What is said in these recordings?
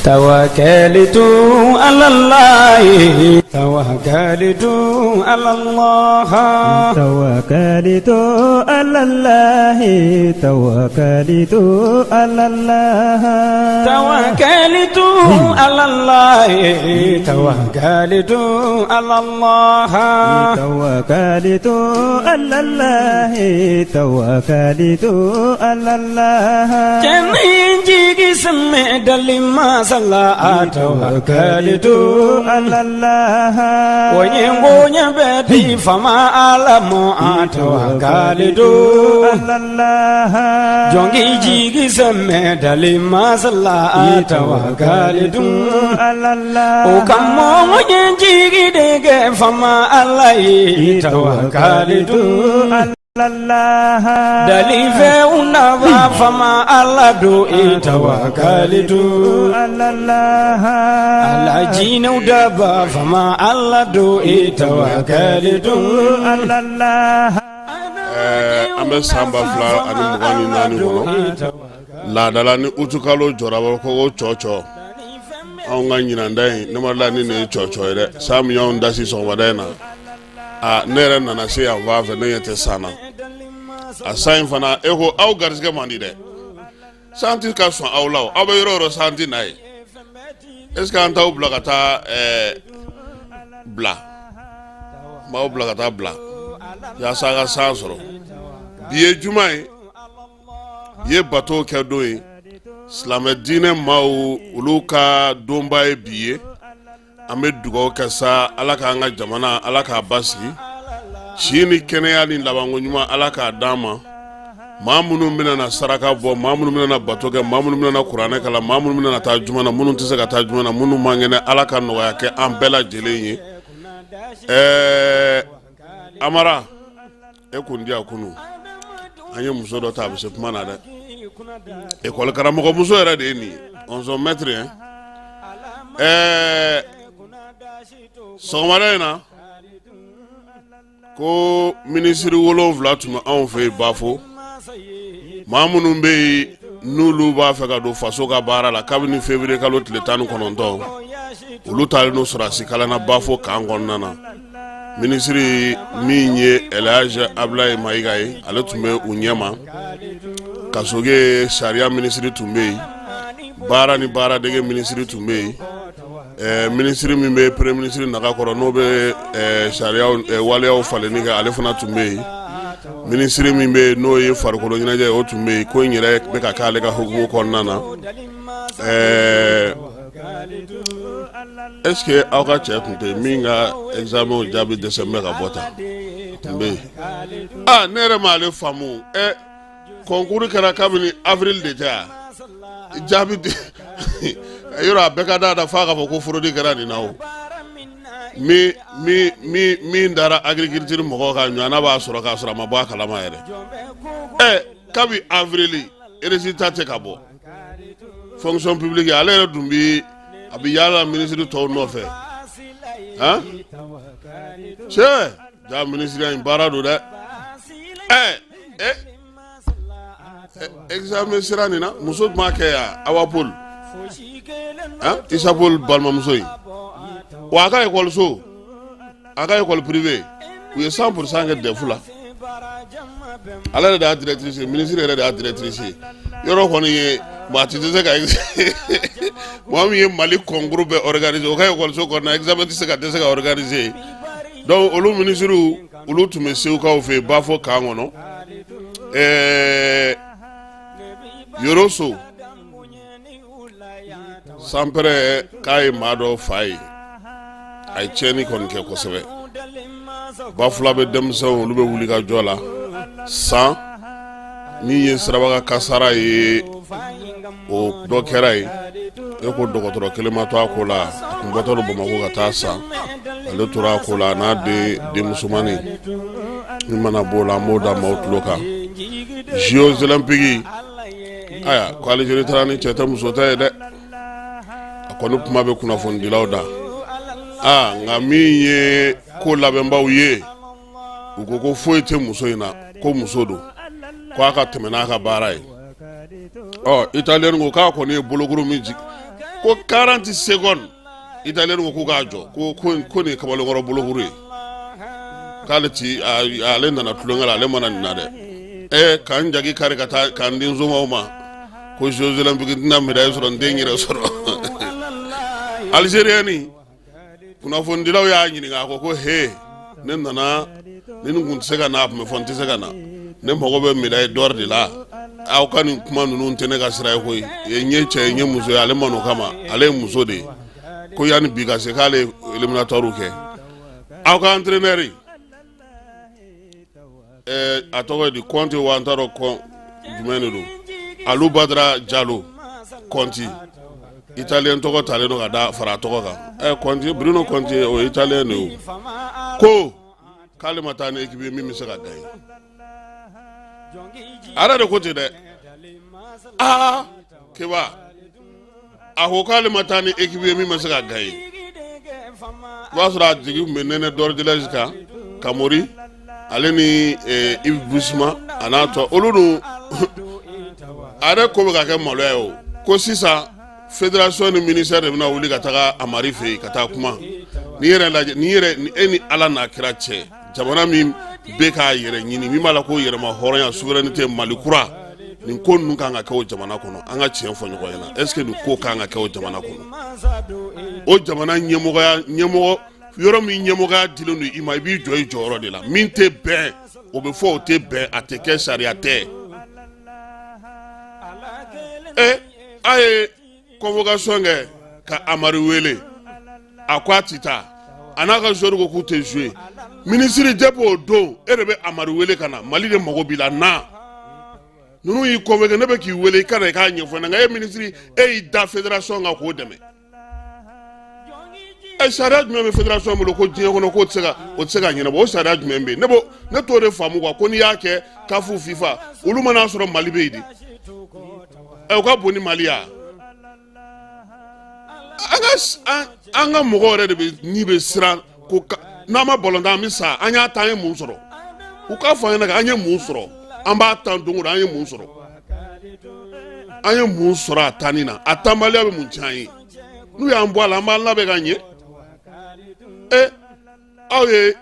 Tawakalitu alallahi tawakalitu alallah tawakalitu alallahi tawakalitu alallah tawakalitu alallahi tawakalitu alallah tawakalitu alallahi tawakalitu alallah Cɛ jigi sɛmɛ dali masala tawakalitu alallah o ye bonya bɛ di faama ala ma tawakalitu alallah jɔn jigi sɛmɛ dali masala tawakalitu alallah o ka mɔgɔ ye jigi de kɛ faama ala ye tawakalitu alallah Dalifɛnw nafa faama ala don i tawakalitu alallah ala jinɛw daba faama ala don i tawakalitu alallah An bɛ san 2024 kɔnɔ laadala ni utukalo jɔra ko ko cɔcɔ anw ka ɲinanda in ne ma la ni nin ye cɔcɔ ye dɛ san min y'anw dasi sɔgɔmada in na aa ne yɛrɛ nana se yan fan fɛ ne ɲɛ tɛ san na a san in fana e ko aw garisɛgɛ man di dɛ san tɛ ka sɔn aw la aw bɛ yɔrɔ o yɔrɔ san tɛ na ye est ce que an t'aw bila ka taa ɛɛ bila n b'aw bila ka taa bila yaasa ka san sɔrɔ bi ye juma ye bi ye bato kɛ don ye silamɛ diinɛ maaw olu ka donba ye bi ye an bɛ dugawu kɛ sa ala k'an ka jamana ala k'a basigi si ni kɛnɛya ni labanko ɲuman ala k'a d'an ma maa minnu bɛna na saraka bɔ maa minnu bɛna na bato kɛ maa minnu bɛna na kuranɛ kalan maa minnu bɛna na taa juma na minnu tɛ se ka taa juma na minnu man kɛnɛ ala ka nɔgɔya kɛ an bɛɛ lajɛlen ye ɛɛ amara e kun di yan kunun an ye muso dɔ ta a bɛ se kuma na dɛ ekɔli karamɔgɔ muso yɛrɛ de ye nin ye ɔnzɔn mɛtiri ye ɛɛ sɔgɔmada in na ko minisiri 7 tun bɛ anw fɛ yen bafo maa minnu bɛ yen n'olu b'a fɛ ka don faso ka baara la kabini février kalo tile 19 olu taalen don sɔrɔdasi kalan na bafo camp kɔnɔna na minisiri min ye Elhaji Abulayi Mayiga ye ale tun bɛ u ɲɛma Kasoge sariya minisiri tun bɛ yen baara ni baaradege minisiri tun bɛ yen minisiri min bɛ premier ministre naga kɔrɔ n'o bɛ sariya waleyaw falenni kɛ ale fana tun bɛ yen minisiri min bɛ yen n'o ye farikolo ɲɛnajɛ o tun bɛ yen ko in yɛrɛ bɛ ka k'ale ka hukumu kɔnɔna na ɛɛ est ce que aw ka cɛ tun tɛ min ka examen jaabi dɛsɛ bɛ ka bɔ tan tun bɛ yen aa ne yɛrɛ m'ale faamu ɛ concours kɛra kabini avril de tɛ yan jaabi yɔrɔ a bɛɛ ka da da f'a k'a fɔ ko fraude kɛra nin na o min min min min dara agriculture mɔgɔw kan ɲɔgɔnna b'a sɔrɔ k'a sɔrɔ a ma bɔ a kalama yɛrɛ ɛ kabi avril résultat tɛ ka bɔ fonction publique ale yɛrɛ dun bi a bɛ yaala minisiri tɔw nɔfɛ han cɛ ja minisiriya in baara don dɛ ɛ ɛ examen sera nin na muso tun b'a kɛ yan Awa Paul han Isa Paul balimamuso in wa a ka ekɔliso a ka école privée u ye 100% kɛ DEF la ale yɛrɛ de y'a directrice ye ministre yɛrɛ de y'a directrice ye yɔrɔ kɔni ye maa ti se ka mɔgɔ min ye Mali concours bɛɛ organiser o ka ekɔliso kɔnɔna examen tɛ se ka dɛsɛ ka organiser donc olu ministres olu tun bɛ segukaw fɛ yen Bafo camp kɔnɔ ɛɛ Yoroso Sanpɛrɛ k'a ye maa dɔ fa ye a ye tiɲɛni kɔni kɛ kosɛbɛ Bafulabɛ denmisɛnw olu bɛ wuli ka jɔ la san min ye siraba kasara ye o dɔ kɛra yen e ko dɔgɔtɔrɔ kelen ma to a ko la a tun bɔtɔ don Bamakɔ ka taa san ale tora a ko la n'a den denmusomannin min mana b'o la an b'o da maaw tulo kan Jeux olympiques ayiwa ko Algérie taara ni cɛ tɛ muso tɛ ye dɛ a kɔni kuma bɛ kunnafonidilaw da aa nka min ye ko labɛnbaw ye u ko ko foyi tɛ muso in na ko muso don ko a ka tɛmɛ n'a ka baara ye ɔ italien ko k'a kɔni ye bolokuru min jigin Ko 40 secondes, italien ko k'u k'a jɔ, ko ko ko nin ye kamalenkɔrɔ bolokuru ye, k'ale ti ale nana tulonkɛ la, ale ma na nin na dɛ. Ɛ, k'an jagi kari ka taa k'an di somaw ma ko Jeux olympiques n tɛna médaille sɔrɔ, n tɛ n yɛrɛ sɔrɔ. Algérien ni kunnafonidilaw y'a ɲininka, a ko ko he, ne nana ni nin kun tɛ se ka na, a tun bɛ fɔ n tɛ se ka na, ne mago bɛ médaille d'or de la. Aw ka nin kuma ninnu tɛ ne ka sira ye koyi. N ye cɛ ye, n ye muso ye, ale ma n'o kama, ale ye muso de ye. Ko yanni bi ka se k'ale ye éliminatoire kɛ, aw ka entraîneur, a tɔgɔ ye di, Kɔnte wa, n t'a dɔn kɔn jumɛn de don, Alu Badara Jalo Kɔnti, italien tɔgɔ talen don ka da fara a tɔgɔ kan. Kɔnti, Bruno Kɔnti, o ye italien de ye. O ko k'ale ma taa ni équipe ye min bɛ se ka gagner. A yɛrɛ de ko ten dɛ. Aa Keba, a ko k'ale ma taa ni équipe ye min bɛ se ka gagner. O b'a sɔrɔ a jigi tun bɛ Nɛnɛ Dorgelès kan, Kamori ale ni Yves Bissouma a n'a tɔ olu dun. A yɛrɛ ko bɛ ka kɛ maloya ye. O ko sisan fédération ni ministère de bɛna wuli ka taga Amari fɛ yen ka taa kuma. N'i yɛrɛ lajɛ, n'i yɛrɛ ni e ni Ala n'a kira cɛ, jamana min bɛ k'a yɛrɛ ɲini, min b'a la ko yɛrɛma hɔrɔnya, souveraineté, Mali kura, nin ko ninnu kan ka kɛ o jamana kɔnɔ? An ka tiɲɛ fɔ ɲɔgɔn ɲɛna, est ce que nin ko kan ka kɛ o jamana kɔnɔ? O jamana ɲɛmɔgɔya, ɲɛmɔgɔ yɔrɔ min ɲɛmɔgɔya dilen don i ma, i b'i jɔ i jɔyɔrɔ de la. Min tɛ bɛn, o bɛ fɔ, o tɛ bɛn, a tɛ kɛ, sariya tɛ. Ɛ, a ye convocation kɛ ka Amari wele, a ko a ti taa, a n'a ka joueur ko k'u tɛ jouer. Minisiri, depuis o don e de bɛ Amari wele ka na, Mali de mago b'i la. Na ninnu y'i convoqué, ne bɛ k'i wele i ka na i k'a ɲɛfɔ n ɲɛna. Nka e minisiri, e y'i da fédération kan k'o dɛmɛ. Ɛ, sariya jumɛn bɛ fédération bolo ko diɲɛ kɔnɔ k'o tɛ se ka, o tɛ se ka ɲɛnabɔ? O sariya jumɛn bɛ yen? Ne b'o, ne t'o de faamu quoi. Ko n'i y'a kɛ CAF, FIFA, olu mana sɔrɔ Mali bɛ yen de. Ɛ, o ka bon ni Mali ya. An ka mɔgɔw yɛrɛ de bɛ ni bɛ siran ko n'an ma balontan an bɛ sa. An y'a ta, an ye mun sɔrɔ? U k'a fɔ an ɲɛna, an ye mun sɔrɔ? An b'a tan don o don, an ye mun sɔrɔ? An ye mun sɔrɔ a tanni na? A tanbaliya bɛ mun tiɲɛ an ye? N'u y'an bɔ a la, an b'an labɛn ka ɲɛ. Ɛ, aw ye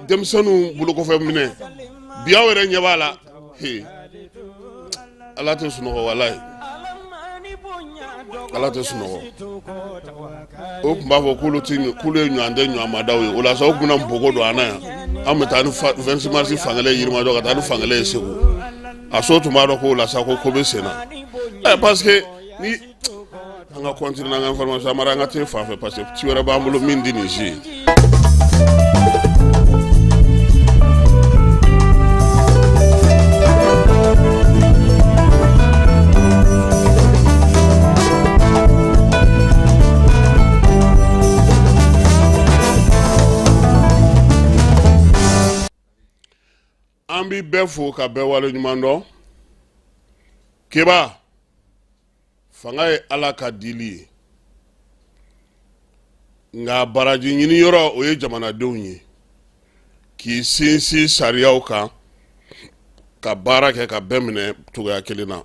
denmisɛnninw bolokɔfɛ minɛ bi, aw yɛrɛ ɲɛ b'a la. He, Ala tɛ sunɔgɔ, walayi, Ala tɛ sunɔgɔ. O tun b'a fɔ k'olu ti, k'olu ye ɲɔgɔn tɛ ɲɔgɔnmadaw ye. O la sa, o tun bɛna npogo don an na yan. An bɛ taa ni 26 mars fankelen Yirimajɔ, ka taa ni fankelen ye Segu. A so tun b'a dɔn k'o la sa, ko ko bɛ sen na. Ɛ, parce que ni an ka continuer n'an ka information, Amara, an ka t'e fan fɛ, parce que ci wɛrɛ b'an bolo min di nin si ye. An bɛ bɛɛ fo ka bɛɛ wale ɲuman dɔn. Keba, fanga ye Ala ka dili ye, nka baraji ɲini yɔrɔ o ye jamanadenw ye. K'i sinsin sariyaw kan ka baara kɛ ka bɛɛ minɛ cogoya kelen na.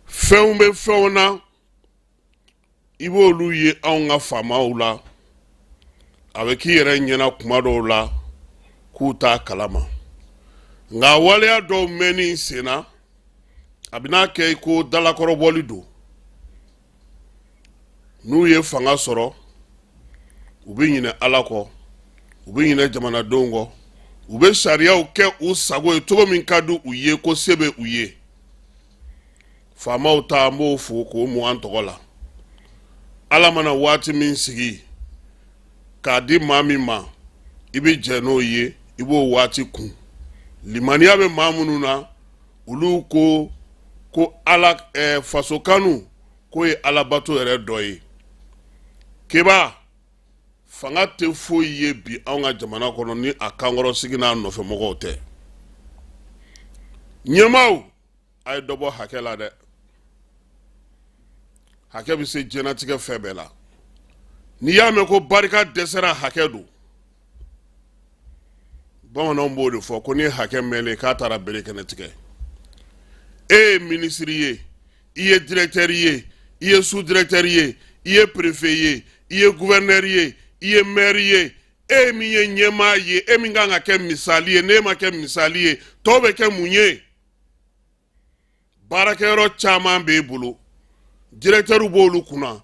Fɛnw bɛ fɛnw na, i b'olu ye anw ka faamaw la, a bɛ k'i yɛrɛ ɲɛna kuma dɔw la k'u t'a kalama, nka waleya dɔw mɛnni sen na, a bɛna kɛ i ko dalakɔrɔbɔli don. N'u ye fanga sɔrɔ, u bɛ ɲinɛ Ala kɔ, u bɛ ɲinɛ jamanadenw kɔ, u bɛ sariyaw kɛ u sago ye cogo min ka di u ye, ko se bɛ u ye. Faamaw ta, an b'o fo k'o mugan tɔgɔ la. Ala mana waati min sigi k'a di maa min ma, i bɛ jɛ n'o ye, i b'o waati kun. Limaniya bɛ maa minnu na, olu ko ko ala faso kanu k'o ye alabato yɛrɛ dɔ ye. Keba, fanga tɛ foyi ye bi anw ka jamana kɔnɔ ni a kankɔrɔsigi n'a nɔfɛmɔgɔw tɛ. Ɲɛmaaw, a ye dɔ bɔ hakɛ la dɛ. Hakɛ bɛ se diɲɛnatigɛ fɛn bɛɛ la. N'i y'a mɛn ko barika dɛsɛra, hakɛ don. Bamananw b'o de fɔ ko ni hakɛ mɛnnen k'a taara bere kɛnɛ tigɛ. E ye minisiri ye, i ye directeur ye, I ye sous directeur ye, i ye préfet ye, i ye gouverneur ye, i ye maire ye, e min ye ɲɛmaa ye, e min kan ka kɛ misali ye, n'e ma kɛ misali ye, tɔw bɛ kɛ mun ye? Baarakɛyɔrɔ caman b'e bolo, directeur b'olu kunna.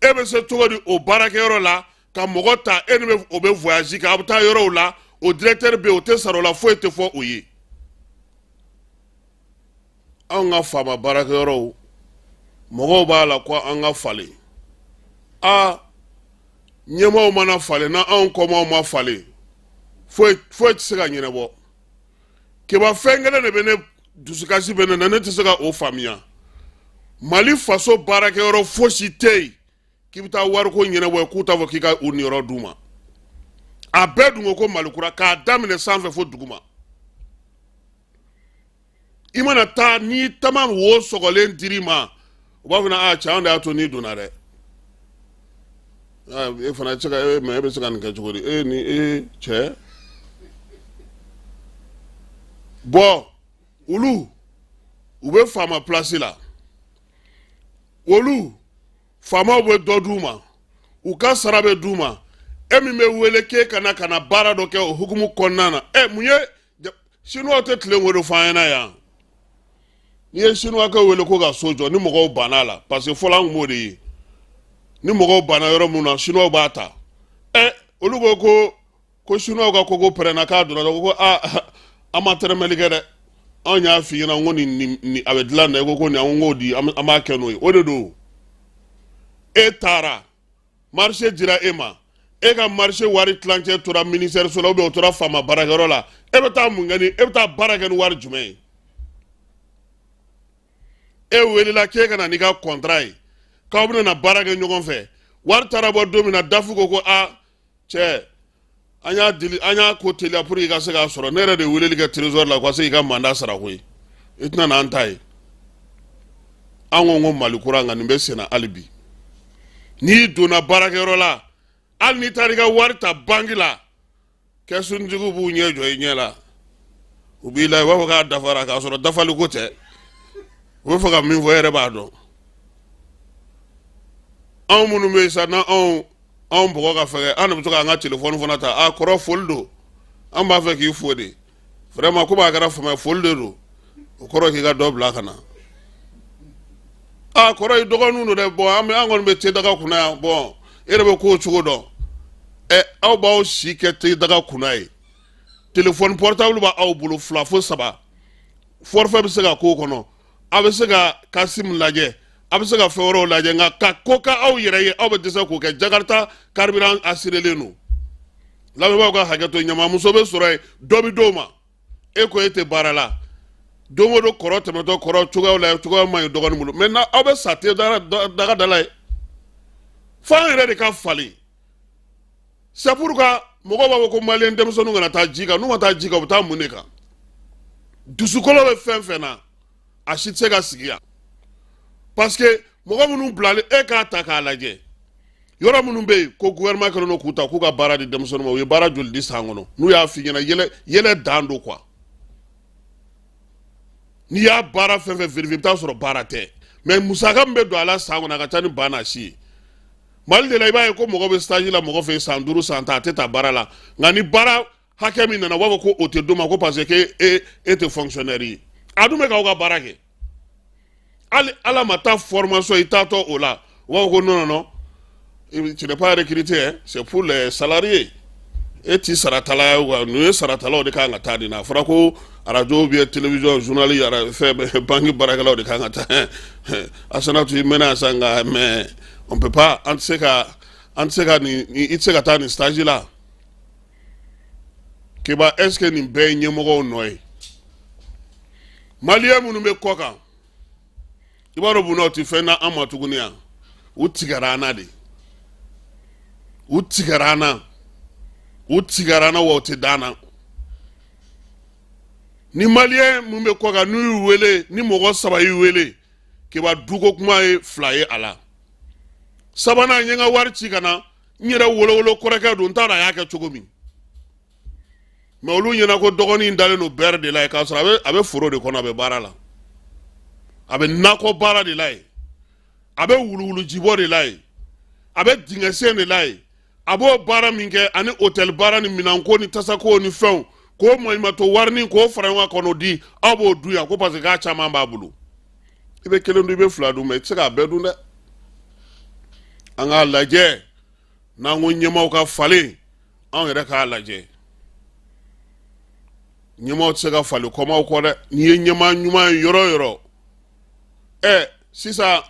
E bɛ se cogo di o baarakɛyɔrɔ la ka mɔgɔ ta, e ni bɛ o bɛ voyage kɛ, aw bɛ taa yɔrɔw la, o directeur bɛ yen, o tɛ sara o la, foyi tɛ fɔ o ye? Anw ka faama baarakɛyɔrɔw, mɔgɔw b'a la ko an ka falen. Aa, ɲɛmaaw mana falen, na anw kɔmaw ma falen, foyi foyi tɛ se ka ɲɛnabɔ. Keba, fɛn kelen de bɛ ne dusukasi bɛ ne na, ne tɛ se ka o faamuya. Mali faso baarakɛyɔrɔ fosi tɛ yen k'i bɛ taa wariko ɲɛnabɔ k'u t'a fɔ k'i ka u niyɔrɔ d'u ma. A bɛɛ dun ko ko Mali kura, k'a daminɛ sanfɛ fo duguma. I mana taa, n'i tama wo sɔgɔlen dir'i ma, u b'a fɔ: aa cɛ, anw de y'a to n'i donna dɛ. E fana tɛ se ka e mɛ, e bɛ se ka nin kɛ cogo di? E ni e cɛ bɔn, olu u bɛ faama pilasi la, olu faamaw bɛ dɔ d'u ma, u ka sara bɛ d'u ma. E min bɛ wele k'e ka na ka na baara dɔ kɛ o hukumu kɔnɔna na, ɛ mun ye? Sinuwaw tɛ tilen ko de fɔ an ɲɛna yan. N'i ye sinuwakɛ wele ko ka so jɔ, ni mɔgɔw banna a la, parce que fɔlɔ an tun b'o de ye, ni mɔgɔw banna yɔrɔ min na, sinuwaw b'a ta. Ɛ, olu ko ko sinuwaw ka koko pɛrɛnna k'a donna dɔrɔn, ko aa, an ma tɛrɛmɛli kɛ dɛ, anw y'a f'i ɲɛna ko nin a bɛ dilan dɛ, ko nin an k'o di, an b'a kɛ n'o ye. O de don. E taara, marché dira e ma, e ka marché wari tilancɛ tora ministère so la ou bien o tora faama baarakɛyɔrɔ la. E bɛ taa mun kɛ ni, e bɛ taa baara kɛ ni wari jumɛn ye? E welela k'e ka na n'i ka contrat ye, k'aw bɛna na baara kɛ ɲɔgɔn fɛ. Wari taara bɔ don min na, DAF ko ko a cɛ, an y'a deli, an y'a ko teliya pour que i ka se k'a sɔrɔ. Ne yɛrɛ de weleli kɛ trésor la ka se k'i ka mandat sara koyi, i tɛna n'an ta ye. An ko Mali kura, nka nin bɛ senna hali bi. N'i donna baarakɛyɔrɔ la, hali n'i taara i ka wari ta banki la, kɛsuntigiw b'u ɲɛ jɔ i ɲɛ la, u b'i la, i b'a fɔ k'a dafara, k'a sɔrɔ dafaliko tɛ, u bɛ fɛ ka min fɔ, e yɛrɛ b'a dɔn. Anw minnu bɛ yen sa, n'anw anw bɔgɔ ka fɛgɛ, an de bɛ to k'an ka telefɔni fana ta: a kɔrɔ, foli don, an b'a fɛ k'i fo de, vraiment, komi a kɛra fama ye, foli de don. O kɔrɔ k'i ka dɔ bila ka na. A kɔrɔ, i dɔgɔninw don dɛ. Bɔn, an bɛ, an kɔni bɛ te daga kunna yan. Bɔn, e yɛrɛ bɛ kow cogo dɔn. Ɛ, aw b'aw si kɛ te daga kunna ye, telefɔni portable b'aw bolo fila fo saba, forfait bɛ se ka k'o kɔnɔ, a bɛ se ka Kasim lajɛ, a bɛ se ka fɛn wɛrɛw lajɛ, nka ka ko ka aw yɛrɛ ye, aw bɛ dɛsɛ k'o kɛ. Jakarta carburant assurélen don. Lamɛnbaaw ka hakɛ to, ɲamamuso bɛ sɔrɔ yen, dɔ bɛ d'o ma. E ko e tɛ baara la, don o don kɔrɔ tɛmɛtɔ, kɔrɔ cogoyaw la, cogoya man ɲi dɔgɔnin bolo mɛ, aw bɛ sa te daga da la ye. F'an yɛrɛ de ka falen. C'est pourquoi mɔgɔw b'a fɔ ko maliyɛn denmisɛnninw kana taa ji kan. N'u ma taa ji kan, u bɛ taa mun de kan? Dusukolo bɛ fɛn fɛn na, a si tɛ se ka sigi yan, parce que mɔgɔ minnu bilalen, e k'a ta k'a lajɛ, yɔrɔ minnu bɛ yen ko gouvernement kɛlen don k'u ta k'u ka baara di denmisɛnninw ma, u ye baara joli di san kɔnɔ? N'u y'a f'i ɲɛna, yɛlɛ yɛlɛ dan don quoi. N'i y'a baara fɛn fɛn vérifier, i bɛ taa sɔrɔ baara tɛ, mais musaka min bɛ don a la san kɔnɔ, a ka ca ni ba n'a si ye. Mali de la, i b'a ye ko mɔgɔ bɛ stage la mɔgɔ fɛ yen san 5, san 10, a tɛ ta baara la, nka ni baara hakɛ min nana, u b'a fɔ ko o tɛ d'o ma, ko parce que e tɛ fonctionnaire ye. A dun bɛ k'aw ka baara kɛ. Hali ala ma taa formation, i taatɔ o la, u b'a fɔ ko non, non, non, tu n'es pas recruté hein, c'est pour les salariés, e ti saratala ye quoi. Ninnu ye saratalaw de kan ka taa nin na. A fɔra ko radio ou bien télévision, journal, fɛn, banque baarakɛlaw de kan ka taa. Asanatu, i mɛnna yan sa, nka mais on peut pas, an tɛ se ka, an tɛ se ka nin, i tɛ se ka taa nin stage la. Keba, est ce que nin bɛɛ ye ɲɛmɔgɔw nɔ ye? Maliyɛn minnu bɛ kɔ kan, i b'a dɔn mun na u tɛ fɛn na an ma tuguni yan? U tigɛra an na de, u tigɛra an na, u tigɛra an na, wa u tɛ d'an na. Ni maliyɛn mun bɛ kɔ kan, n'u y'u wele, ni mɔgɔ saba y'i wele, Keba, duko kuma ye fila ye a la, sabanan, n ye n ka wari ci ka na, n yɛrɛ wolowolo kɔrɔkɛ don, n t'a dɔn a y'a kɛ cogo min. Mais olu ɲɛna ko dɔgɔnin dalen don bɛrɛ de la yen, k'a sɔrɔ a bɛ foro de kɔnɔ, a bɛ baara la, a bɛ nakɔ baara de la yen. A bɛ wuluwulujibɔ de la yen, a bɛ dingɛsen de la yen. A b'o baara min kɛ, ani hôtel baara ni minɛnko ni tasako ni fɛnw, k'o maɲumatɔ warini k'o fara ɲɔgɔn kan ka n'o di, aw b'o dun yan ko parce que k'a caman b'a bolo. I bɛ kelen dun, i bɛ fila dun, mais i tɛ se k'a bɛɛ dun dɛ. An k'a lajɛ, n'an ko ɲɛmaaw ka falen, anw yɛrɛ k'a lajɛ. Ɲɛmaaw tɛ se ka falen kɔmaw kɔ dɛ. N'i ye ɲɛmaa ɲuman ye yɔrɔ o yɔrɔ, ɛ sisan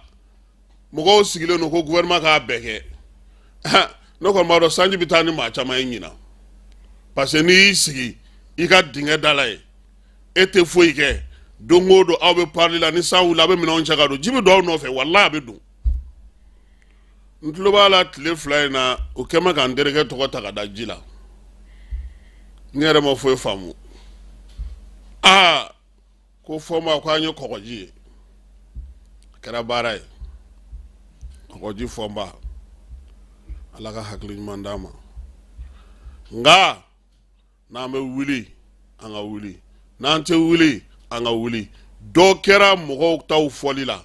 mɔgɔw sigilen don ko gouvernement k'a bɛɛ kɛ. Ne kɔni b'a dɔn sanji bɛ taa ni maa caman ye ɲinan, parce que n'i y'i sigi i ka dingɛ da la yen, e tɛ foyi kɛ. Don o don aw bɛ parili la, ni san wulila, a bɛ minɛnw cɛ ka don, ji bɛ don aw nɔfɛ, walahi a bɛ don. N tulo b'a la tile 2 in na, o kɛn bɛ ka n terikɛ tɔgɔ ta ka da ji la. Ne yɛrɛ ma foyi faamu. Aa, ko Fɔnba ko an ye kɔgɔji ye, a kɛra baara ye. Kɔgɔji Fɔnba, Ala ka hakili ɲuman d'an ma. Nka n'an bɛ wuli, an ka wuli, n'an tɛ wuli, an ka wuli. Dɔ kɛra mɔgɔw taw fɔli la.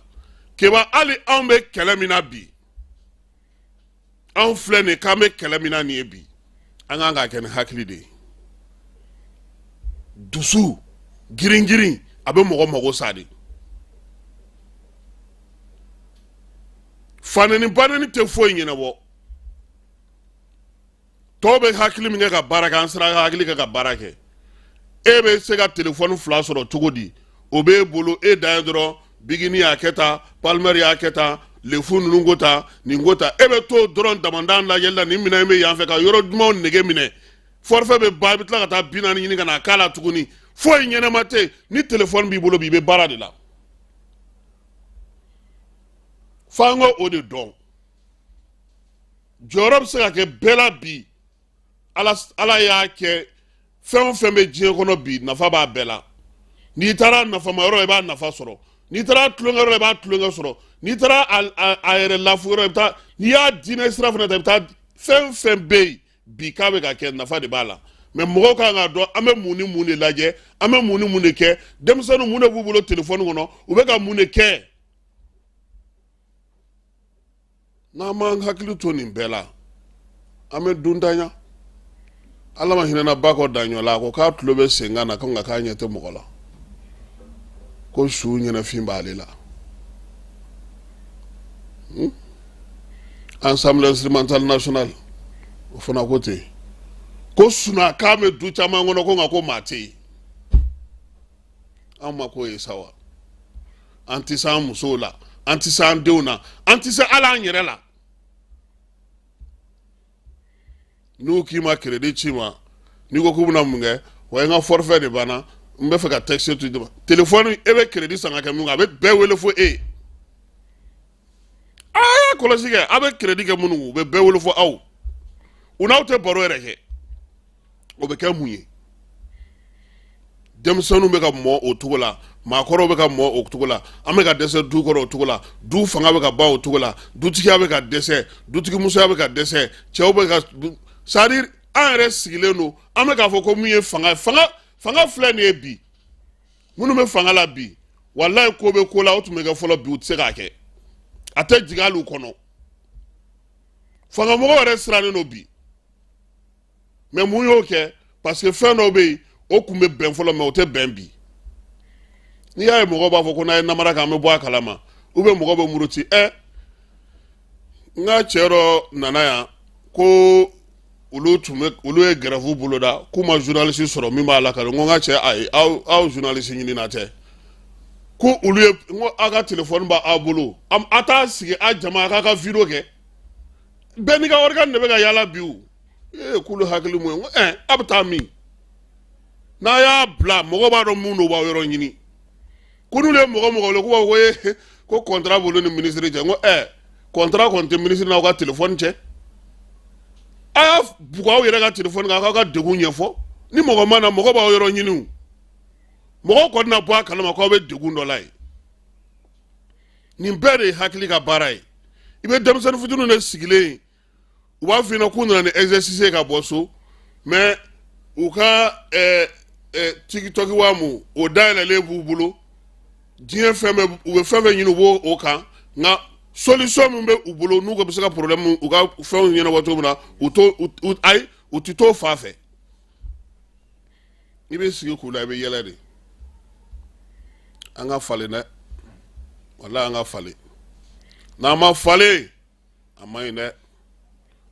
Keba, hali anw bɛ kɛlɛ min na bi, anw filɛ nin k'an bɛ kɛlɛ min na nin ye bi, an kan k'a kɛ ni hakili de ye. Dusu girin girin, a bɛ mɔgɔ mago sa de. Fanɛni banɛni tɛ foyi ɲɛnabɔ. Tɔw bɛ hakili min kɛ ka baara kɛ, an sera ka hakili kɛ ka baara kɛ. E bɛ se ka telefɔni 2 sɔrɔ cogo di? O b'e bolo, e dan ye dɔrɔn Bigini y'a kɛ tan, Palmer y'a kɛ tan, lefu ninnu ko tan, nin ko tan. E bɛ t'o dɔrɔn damandan lajɛli la, nin minɛn in bɛ yan fɛ ka yɔrɔ jumɛnw nege minɛ. Forfait bɛ ban, i bɛ tila ka taa 40 ɲini ka na k'a la tuguni. Foyi ɲɛnama tɛ yen. Ni telefɔni b'i bolo bi, i bɛ baara de la. F'an ka o de dɔn. Jɔyɔrɔ bɛ se ka kɛ bɛɛ la bi. Ala y'a kɛ, fɛn o fɛn bɛ diɲɛ kɔnɔ bi, nafa b'a bɛɛ la. N'i taara nafama yɔrɔ, i b'a nafa sɔrɔ. N'i taara tulonkɛ yɔrɔ, i b'a tulonkɛ sɔrɔ. N'i taara a yɛrɛ lafu yɔrɔ, i bɛ taa. N'i y'a diinɛ sira fana ta, i bɛ taa. Fɛn fɛn bɛ yen bi k'a bɛ ka kɛ, nafa de b'a la. Mais mɔgɔw kan k'a dɔn an bɛ mun ni mun de lajɛ, an bɛ mun ni mun de kɛ. Denmisɛnninw, mun de b'u bolo telefɔni kɔnɔ? U bɛ ka mun de kɛ? N'an m'an hakili to nin bɛɛ la, an bɛ duntanya. Ala ma hinɛna ba kɔ daɲɔ la, a ko k'a tulo bɛ senkan na ko nka k'a ɲɛ tɛ mɔgɔ la, ko su ɲɛnafin b'ale la. Ensemble instrumental national, o fana ko ten ko sunakan bɛ du caman kɔnɔ, ko nka ko maa tɛ yen. An ma k'o ye sa wa? An tɛ se an musow la, an tɛ se an denw na, an tɛ se hali an yɛrɛ la. N'u k'i ma crédit ci ma, n'i ko k'u bɛna mun kɛ, wa n ka forfait de banna, n bɛ fɛ ka texte to téléphone. E bɛ crédit san ka kɛ mun kan? A bɛ bɛɛ wele fo e. A y'a kɔlɔsi kɛ, a bɛ crédit kɛ minnu kun, u bɛ bɛɛ wele fo aw. U n'aw tɛ baro yɛrɛ kɛ. O bɛ kɛ mun ye? Denmisɛnninw bɛ ka mɔ o cogo la, maakɔrɔw bɛ ka mɔ o cogo la, an bɛ ka dɛsɛ du kɔrɔ o cogo la, du fanga bɛ ka ban o cogo la, dutigiya bɛ ka dɛsɛ, dutigimusoya bɛ ka dɛsɛ, cɛw bɛ ka, c'est à dire an yɛrɛ sigilen don, an bɛ k'a fɔ ko mun ye fanga ye. Fanga filɛ nin ye bi, minnu bɛ fanga la bi, walayi, ko bɛ ko la, o tun bɛ kɛ fɔlɔ, bi u tɛ se k'a kɛ, a tɛ jigin hali u kɔnɔ. Fangamɔgɔw yɛrɛ sirannen don bi. Mais mun y'o kɛ? Parce que fɛn dɔw bɛ yen, o kun bɛ bɛn fɔlɔ, mais o tɛ bɛn bi. N'i y'a ye mɔgɔw b'a fɔ ko n'a ye namara kɛ, an bɛ bɔ a kalama, ou bien mɔgɔw bɛ muruti. Ɛ, n ka cɛ dɔ nana yan ko olu tun bɛ, olu ye grève boloda k'u ma journaliste sɔrɔ min b'a lakale. N ko n ka cɛ, ayi, aw journaliste ɲinina tɛ. Ko olu ye, n ko aw ka téléphone b'aw bolo, a t'a sigi a jama a k'a ka vidéo kɛ. Bɛɛ n'i ka organe de bɛ ka yaala bi. O ee, k'olu hakili mun ye? N ko ɛ, a bɛ taa min? N'a y'a bila, mɔgɔ b'a dɔn mun don, u b'aw yɔrɔ ɲini. Ko n'olu ye mɔgɔ mɔgɔ wele, k'u b'a fɔ ko ee, ko contrat b'olu ni minisiri cɛ. N ko ɛ, contrat kɔni tɛ minisiri n'aw ka téléphone cɛ. A y'a bugɔ aw yɛrɛ ka téléphone kan, aw k'aw ka degun ɲɛfɔ. Ni mɔgɔ ma na, mɔgɔ b'aw yɔrɔ ɲini. O mɔgɔw kɔni na bɔ a kalama k'aw bɛ degun dɔ la yen. Nin bɛɛ de ye hakili ka baara ye. I bɛ denmisɛnnin fitininw de sigilen ye, u b'a f'i ɲɛna k'u nana ni exercice ye ka bɔ so, mais u ka TikTok wa mun, o dayɛlɛlen b'u bolo. Diɲɛ fɛn bɛɛ, u bɛ fɛn fɛn ɲini, u b'o o kan. Nka Solution min bɛ u bolo, n'u bɛ se ka problème, u ka fɛnw ɲɛnabɔ cogo min na, u t'o ayi, u tɛ t'o fa fɛ. I bɛ sigi k'u la, i bɛ yɛlɛ de. An ka falen dɛ, wala an ka falen. N'an ma falen, a man ɲi dɛ.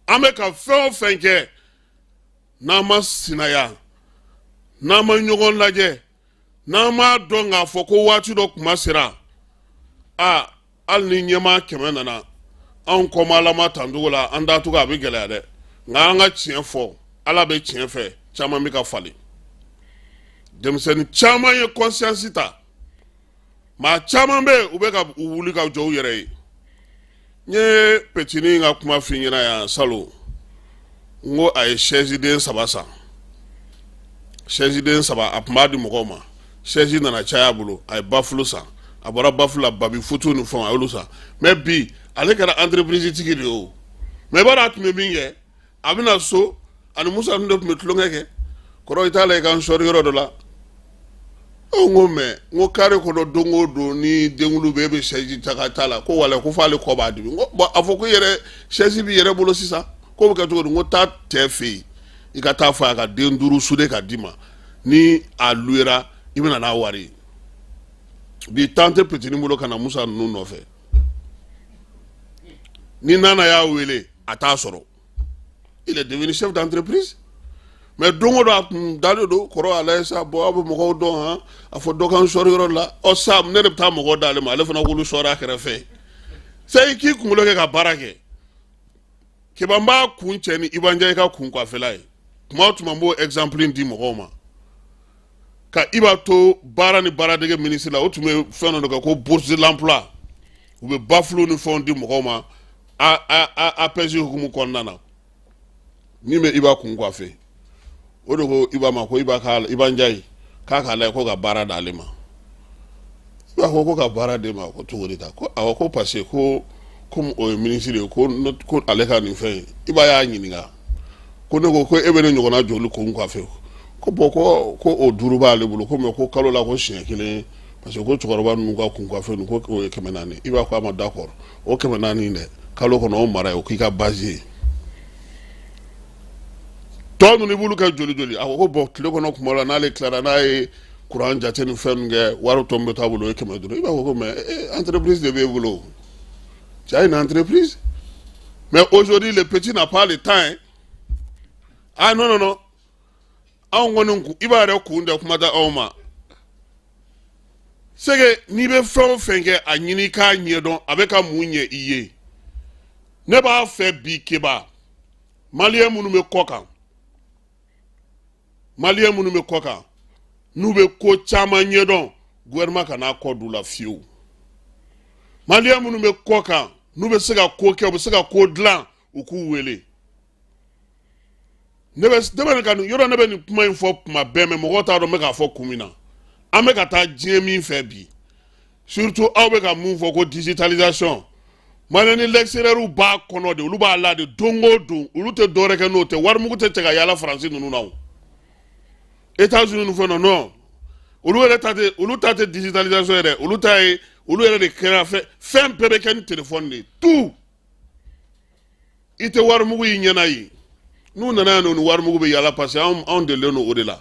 An bɛ ka fɛn o fɛn kɛ, n'an ma sinaya, n'an ma ɲɔgɔn lajɛ, n'an m'a dɔn k'a fɔ ko waati dɔ kuma sera, a hali ni ɲɛmaa 100 nana, anw kɔmalama tancogo la, an dacogo a bɛ gɛlɛya dɛ. Nka an ka tiɲɛ fɔ, Ala bɛ tiɲɛ fɛ. Caman bɛ ka falen, denmisɛnnin caman ye conscience ta, maa caman bɛ yen, u bɛ ka u wuli ka jɔ u yɛrɛ ye. N ye petinin ka kuma f'i ɲɛna yan salon. N ko a ye chaise den saba san, chaise den saba, a tun b'a di mɔgɔw ma. Chaise nana caya a bolo, a ye baffle san. A bɔra baffle la, baby foot ni fɛnw, a y'olu san. Mais bi, ale kɛra entreprise tigi de ye o. Mais i b'a dɔn a tun bɛ min kɛ? A bɛna so, ani Musa ninnu de tun bɛ tulonkɛ kɛ. Kɔrɔ, i t'a la, i ka n sɔri yɔrɔ dɔ la. N ko mais, n ko carré kɔnɔ, don o don ni denkulu bɛ, e bɛ chaise ta ka taa la. Ko wala, ko f'ale kɔ b'a dimi. N ko bon, a fɔ ko i yɛrɛ chaise b'i yɛrɛ bolo sisan, k'o bɛ kɛ cogo di? N ko taa cɛ fɛ yen, i ka taa fɔ a ka den duuru souder ka d'i ma. Ni a louera, i bɛna n'a wari ye. Bi, temps tɛ petinin bolo ka na Musa ninnu nɔfɛ. Ni nana y'a wele, a t'a sɔrɔ. Il est devenu chef d'entreprise. Mais don o don, a kun dalen don kɔrɔ, a lajɛ sa. Bon, aw bɛ mɔgɔw dɔn han, a fɔ dɔ kan sɔri yɔrɔ la. Ɔ sa, ne de bɛ taa mɔgɔw d'ale ma, ale fana k'olu sɔri a kɛrɛfɛ. Sa, i k'i kunkolo kɛ ka baara kɛ. Keba, n b'a kun cɛ ni Iba Ndiaye ka kun kɔfɛla ye. Tuma o tuma, n b'o exemple di mɔgɔw ma. Ka Iba to baara ni baaradege ministre la, o tun bɛ fɛn dɔ de kɛ ko bourse de l'emploi. U bɛ baffle ni fɛnw di mɔgɔw ma APS hukumu kɔnɔna na. Min bɛ Iba kun kɔfɛ, o de ko Iba ma ko Iba ka Iba Ndiaye k'a k'a lajɛ ko ka baara d'ale ma. Iba ko ka baara d'e ma ko cogo di ta? Ko awɔ, ko parce que ko komi o ye ministre ye, ko ale ka nin fɛn ye. Iba y'a ɲininka ko ne ko e bɛ ne ɲɔgɔnna joli kun kɔfɛ? Ko bon, ko o duuru b'ale bolo, ko mais ko kalo la ko siɲɛ kelen, parce que ko cɛkɔrɔba ninnu ka kun kɔfɛ nin, ko o ye 400. Iba ko a ma d'accord, o 400 dɛ, kalo kɔnɔ, o mara ye, o k'i ka base ye. Tɔ ninnu, i b'olu kɛ joli joli? A ko bon, tile kɔnɔ kuma la, n'ale tilara, n'a ye kuran jate ni fɛn min kɛ, wari tɔ min bɛ to a bolo, o ye 500. I b'a fɔ ko mais entreprise de b'e bolo, tu as une entreprise. Mais aujourd'hui, le petit n'a pas le temps, hein. Ah non, non, non, anw kɔni, i b'a yɛrɛ kun tɛ kuma tɛ anw ma. C'est que n'i bɛ fɛn o fɛn kɛ, a ɲini k'a ɲɛdɔn a bɛ ka mun ɲɛ i ye. Ne b'a fɛ bi, Keba, malien minnu bɛ kɔ kan, malien minnu bɛ kɔ kan, n'u bɛ ko caman ɲɛdɔn, gouvernement kana kɔ d'u la fiyewu. Malien minnu bɛ kɔ kan, n'u bɛ se ka ko kɛ, u bɛ se ka ko dilan, u k'u wele. Ne bɛ ka nin yɔrɔ, ne bɛ nin kuma in fɔ kuma bɛɛ, mɛ mɔgɔw t'a dɔn n bɛ k'a fɔ kun min na. An bɛ ka taa diɲɛ min fɛ bi, surtout aw bɛ ka mun fɔ ko digitalisation, malien ni l'extérieur b'a kɔnɔ de, olu b'a la de don o don. Olu tɛ dɔwɛrɛ kɛ n'o tɛ. Warimugu tɛ cɛ ka yaala Faransi ninnu na, o États-Unis ninnu fɛn na, non. Olu yɛrɛ ta tɛ, olu ta tɛ digitalisation yɛrɛ. Olu ta ye, olu yɛrɛ de kɛra fɛn fɛn bɛɛ bɛ kɛ ni téléphone de ye, tout. I tɛ warimugu y'i ɲɛna yen. N'u nana yan nɔ, ni warimugu bɛ yaala, parce que anw delilen don o de la.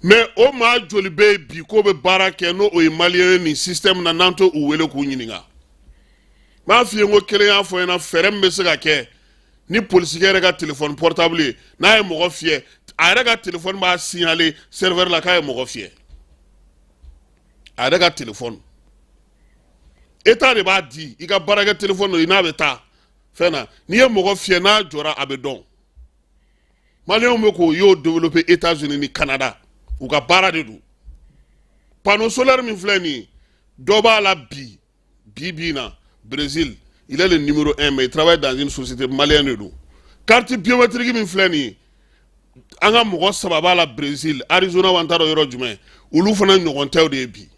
Mais o maa joli bɛ yen bi k'o bɛ baara kɛ n'o o ye malien ye nin système na, n'an t'o u wele k'u ɲininka? N b'a f'i ye, n ko kelen y'a fɔ n ɲɛna, fɛɛrɛ min bɛ se ka kɛ ni polisikɛ yɛrɛ ka téléphone portable ye, n'a ye mɔgɔ fiyɛ, a yɛrɛ ka téléphone b'a signaler serveur la k'a ye mɔgɔ fiyɛ. A yɛrɛ ka téléphone, État de b'a di i ka baarakɛ téléphone dɔ, n'a bɛ taa fɛn na, n'i ye mɔgɔ fiyɛ, n'a jɔra, a bɛ dɔn. Malienw bɛ k'o y'o développer États-Unis ni Canada, u ka baara de don. Panneau solaire min filɛ nin ye, dɔ b'a la bi bi bi in na Brésil, il est le numéro 1, mais il travaille dans une société malienne de don. Carte biométrique min filɛ nin ye, an ka mɔgɔ saba b'a la Brésil, Arizona wa, n t'a dɔn yɔrɔ jumɛn. Olu fana ɲɔgɔn tɛw de ye bi.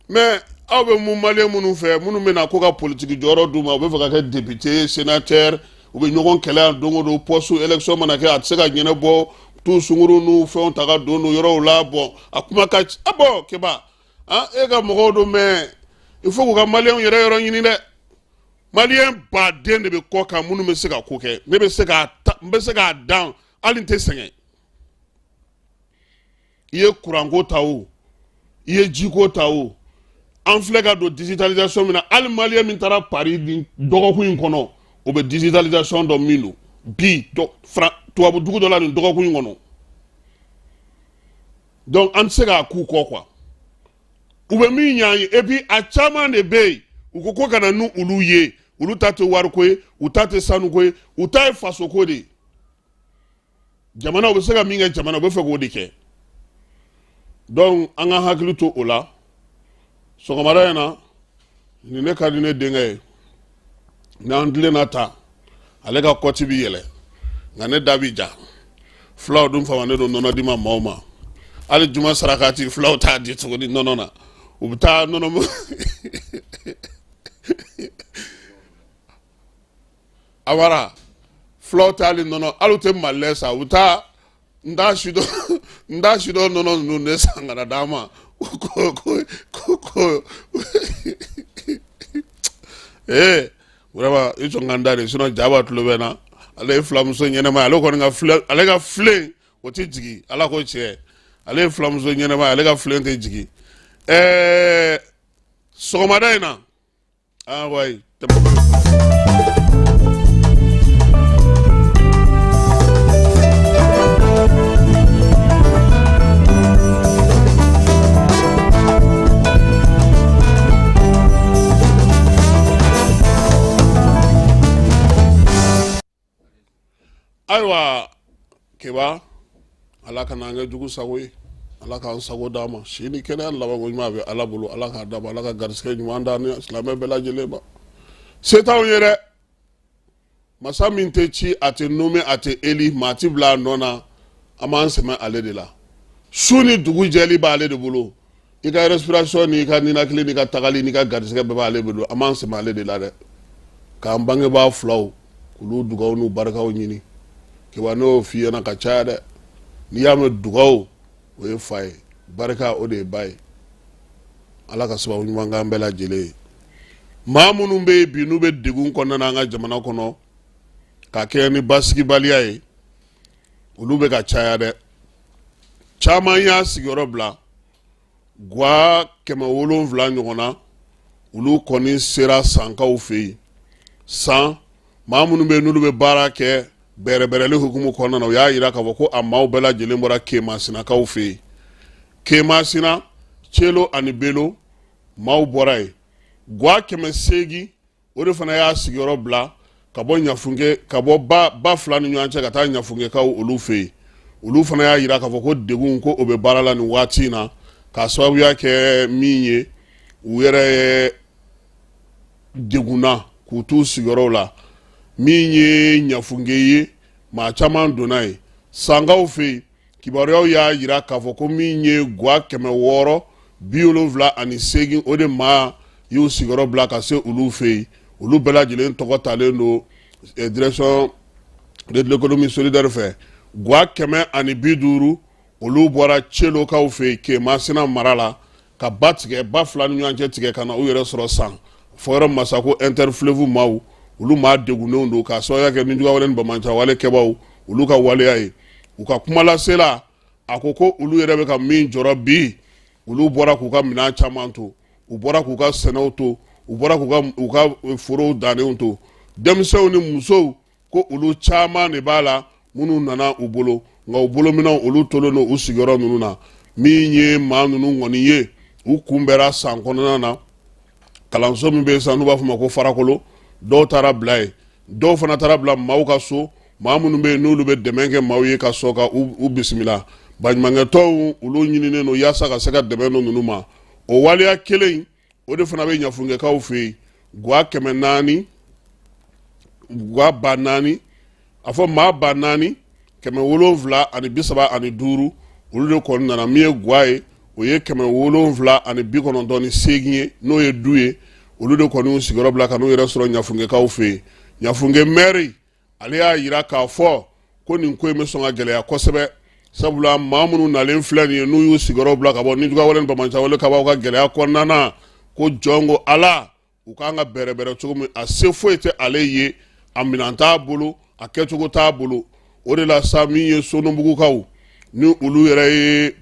Mais aw bɛ mun malien minnu fɛ, minnu bɛ na ko ka politiki jɔyɔrɔ d'u ma, u bɛ fɛ ka kɛ député, sénateur, u bɛ ɲɔgɔn kɛlɛ yan don o don. Poste élection mana kɛ, a tɛ se ka ɲɛnabɔ, tu sunguru n'u fɛnw ta ka don yɔrɔw la. Bon, a kuma ka ah bon, Keba, ah, e ka mɔgɔw don, mais Il faut k'u ka maliyɛnw yɛrɛ yɔrɔ ɲini dɛ. Maliyɛn baden de bɛ kɔ kan minnu bɛ se ka ko kɛ. Ne bɛ se k'a ta, n bɛ se k'a dan, hali n tɛ sɛgɛn. I ye kuranko ta o, i ye jiko ta o, an filɛ ka don digitalisation min na, hali maliyɛn min taara Paris nin dɔgɔkun in kɔnɔ, o bɛ digitalisation dɔn min don bi tubabu dugu dɔ la nin dɔgɔkun in kɔnɔ. Donc an tɛ se k'a k'u kɔ quoi. U bɛ min ɲ'an ye, et puis a caman de bɛ yen, u ko ko ka na n'u olu ye, olu ta tɛ wariko ye, u ta tɛ sanuko ye, u ta ye fasoko de ye. Jamana, u bɛ se ka min kɛ jamana, u bɛ fɛ k'o de kɛ. Donc an ka hakili to o la. Sɔgɔmada in na, nin ne ka di ne denkɛ ye, n'an tilenna ta, ale ka kɔti bi yɛlɛ, nka ne da bi ja. Fulaw dun famanen don nɔnɔ di ma maaw ma. Hali juma sarakati, fulaw t'a di tuguni nɔnɔ na, u bɛ taa nɔnɔ awara. Fulaw tɛ hali nɔnɔ, hali u tɛ malilɛ san, u bɛ taa n t'a si dɔn, n t'a si dɔn, nɔnɔ ninnu de san ka na d'an ma. Ko ko ko ko ee, vraiment, i sɔn ka n da de, sinon jaba tulo bɛ n na. Ale ye fulamuso ɲɛnɛma ye, ale kɔni ka filen, ale ka filen o tɛ jigin. Ala ko tiɲɛ, ale ye fulamuso ɲɛnɛma ye, ale ka filen tɛ jigin. Sɔgɔmada in na, ah wayi. Ayiwa Keba, Ala ka n'an kɛ jugu sago ye, Ala k'an sago d'an ma. Si ni kɛnɛya, labanko ɲuman bɛ Ala bolo, Ala k'a d'a ma. Ala ka garisɛgɛ ɲuman d'an ni silamɛ bɛɛ lajɛlen ma. Se t'anw ye dɛ. Masa min tɛ ci, a tɛ nommé, a tɛ élu, maa ti bila a nɔ na, an b'an sɛmɛ ale de la. Su ni dugu jɛli b'ale de bolo. I ka respiration n'i ka ninakili n'i ka tagali n'i ka garisɛgɛ bɛɛ b'ale bolo. An b'an sɛmɛ ale de la dɛ, k'an bangebaa filaw k'olu dugaw n'u barikaw ɲini. Keba, ne y'o f'i ɲɛna ka caya dɛ, n'i y'a mɛn dugaw, o ye fa ye, barika, o de ye ba ye. Ala ka sababu ɲuman k'an bɛɛ lajɛlen ye. Maa minnu bɛ yen bi n'u bɛ degun kɔnɔna na an ka jamana kɔnɔ ka kɛ ni basigibaliya ye, olu bɛ ka caya dɛ. Caman y'a sigiyɔrɔ bila, gwa 700 ɲɔgɔn na, olu kɔni sera Sankaw fɛ yen. San maa minnu bɛ yen n'olu bɛ baara kɛ bɛrɛbɛrɛli hukumu kɔnɔna na, u y'a jira k'a fɔ ko a maaw bɛɛ lajɛlen bɔra Kemasinakaw fɛ yen. Kemasina, Celo ani Belo, maaw bɔra yen. Gwa 800, o de fana y'a sigiyɔrɔ bila ka bɔ Ɲafunke, ka bɔ ba fila ni ɲɔgɔn cɛ ka taa Ɲafunkekaw olu fɛ yen. Olu fana y'a jira k'a fɔ ko degun ko o bɛ baara la nin waati in na, k'a sababuya kɛ min ye, u yɛrɛ degunna k'u t'u sigiyɔrɔw la. Min ye Ɲafunke ye, maa caman donna yen. Sankaw fɛ yen, kibaruyaw y'a jira k'a fɔ ko min ye gwa 678, o de maa y'u sigiyɔrɔ bila ka se olu fɛ yen. Olu bɛɛ lajɛlen tɔgɔ talen don direction de l'économie solidaire fɛ. Gwa 150, olu bɔra Celokaw fɛ yen, Kemasina mara la, ka ba tigɛ, ba fila ni ɲɔgɔn cɛ tigɛ, ka na u yɛrɛ sɔrɔ San fɔ yɔrɔ masa ko interfleuve maaw. Olu maa degunnenw don k'a sababuya kɛ nijuguyawale ni banbaanciwale kɛbaaw olu ka waleya ye. U ka kumalasela, a ko ko olu yɛrɛ bɛ ka min jɔrɔ bi, olu bɔra k'u ka minɛn caman to, u bɔra k'u ka sɛnɛw to, u bɔra k'u ka forow dannenw to, denmisɛnw ni musow, ko olu caman de b'a la minnu nana u bolo, nka u bolominɛnw olu tolen don u sigiyɔrɔ ninnu na. Min ye maa ninnu kɔni ye, u kunbɛra San kɔnɔna na, kalanso min bɛ yen sisan n'u b'a fɔ ma ko Farakolo. Dɔw taara bila yen, dɔw fana taara bila maaw ka so, maa minnu bɛ yen n'olu bɛ dɛmɛ kɛ maaw ye ka sɔrɔ ka u bisimila. Baɲumankɛtɔnw, olu ɲininen don yaasa ka se ka dɛmɛ don ninnu ma. O waleya kelen in, o de fana bɛ Ɲafunkɛkaw fɛ yen. Gwa 400, gwa 4000, a fɔ maa 4735, olu de kɔni nana. Min ye gwa ye, o ye 798 ye, n'o ye du ye. Olu de kɔni y'u sigiyɔrɔ bila ka n'u yɛrɛ sɔrɔ Ɲafunkɛkaw fɛ yen. Ɲafunke mɛri, ale y'a jira k'a fɔ ko nin ko in bɛ sɔn ka gɛlɛya kosɛbɛ, sabula maa minnu nalen filɛ nin ye, n'u y'u sigiyɔrɔ bila ka bɔ nijuguyawale ni banbaanciwale kɛbaaw ka gɛlɛya kɔnɔna na, Ko jɔn ko Ala, u k'an ka bɛrɛbɛrɛ cogo min, a se foyi tɛ ale ye, a minɛn t'a bolo, a kɛcogo t'a bolo. O de la sa, min ye Sonubugukaw ni olu yɛrɛ ye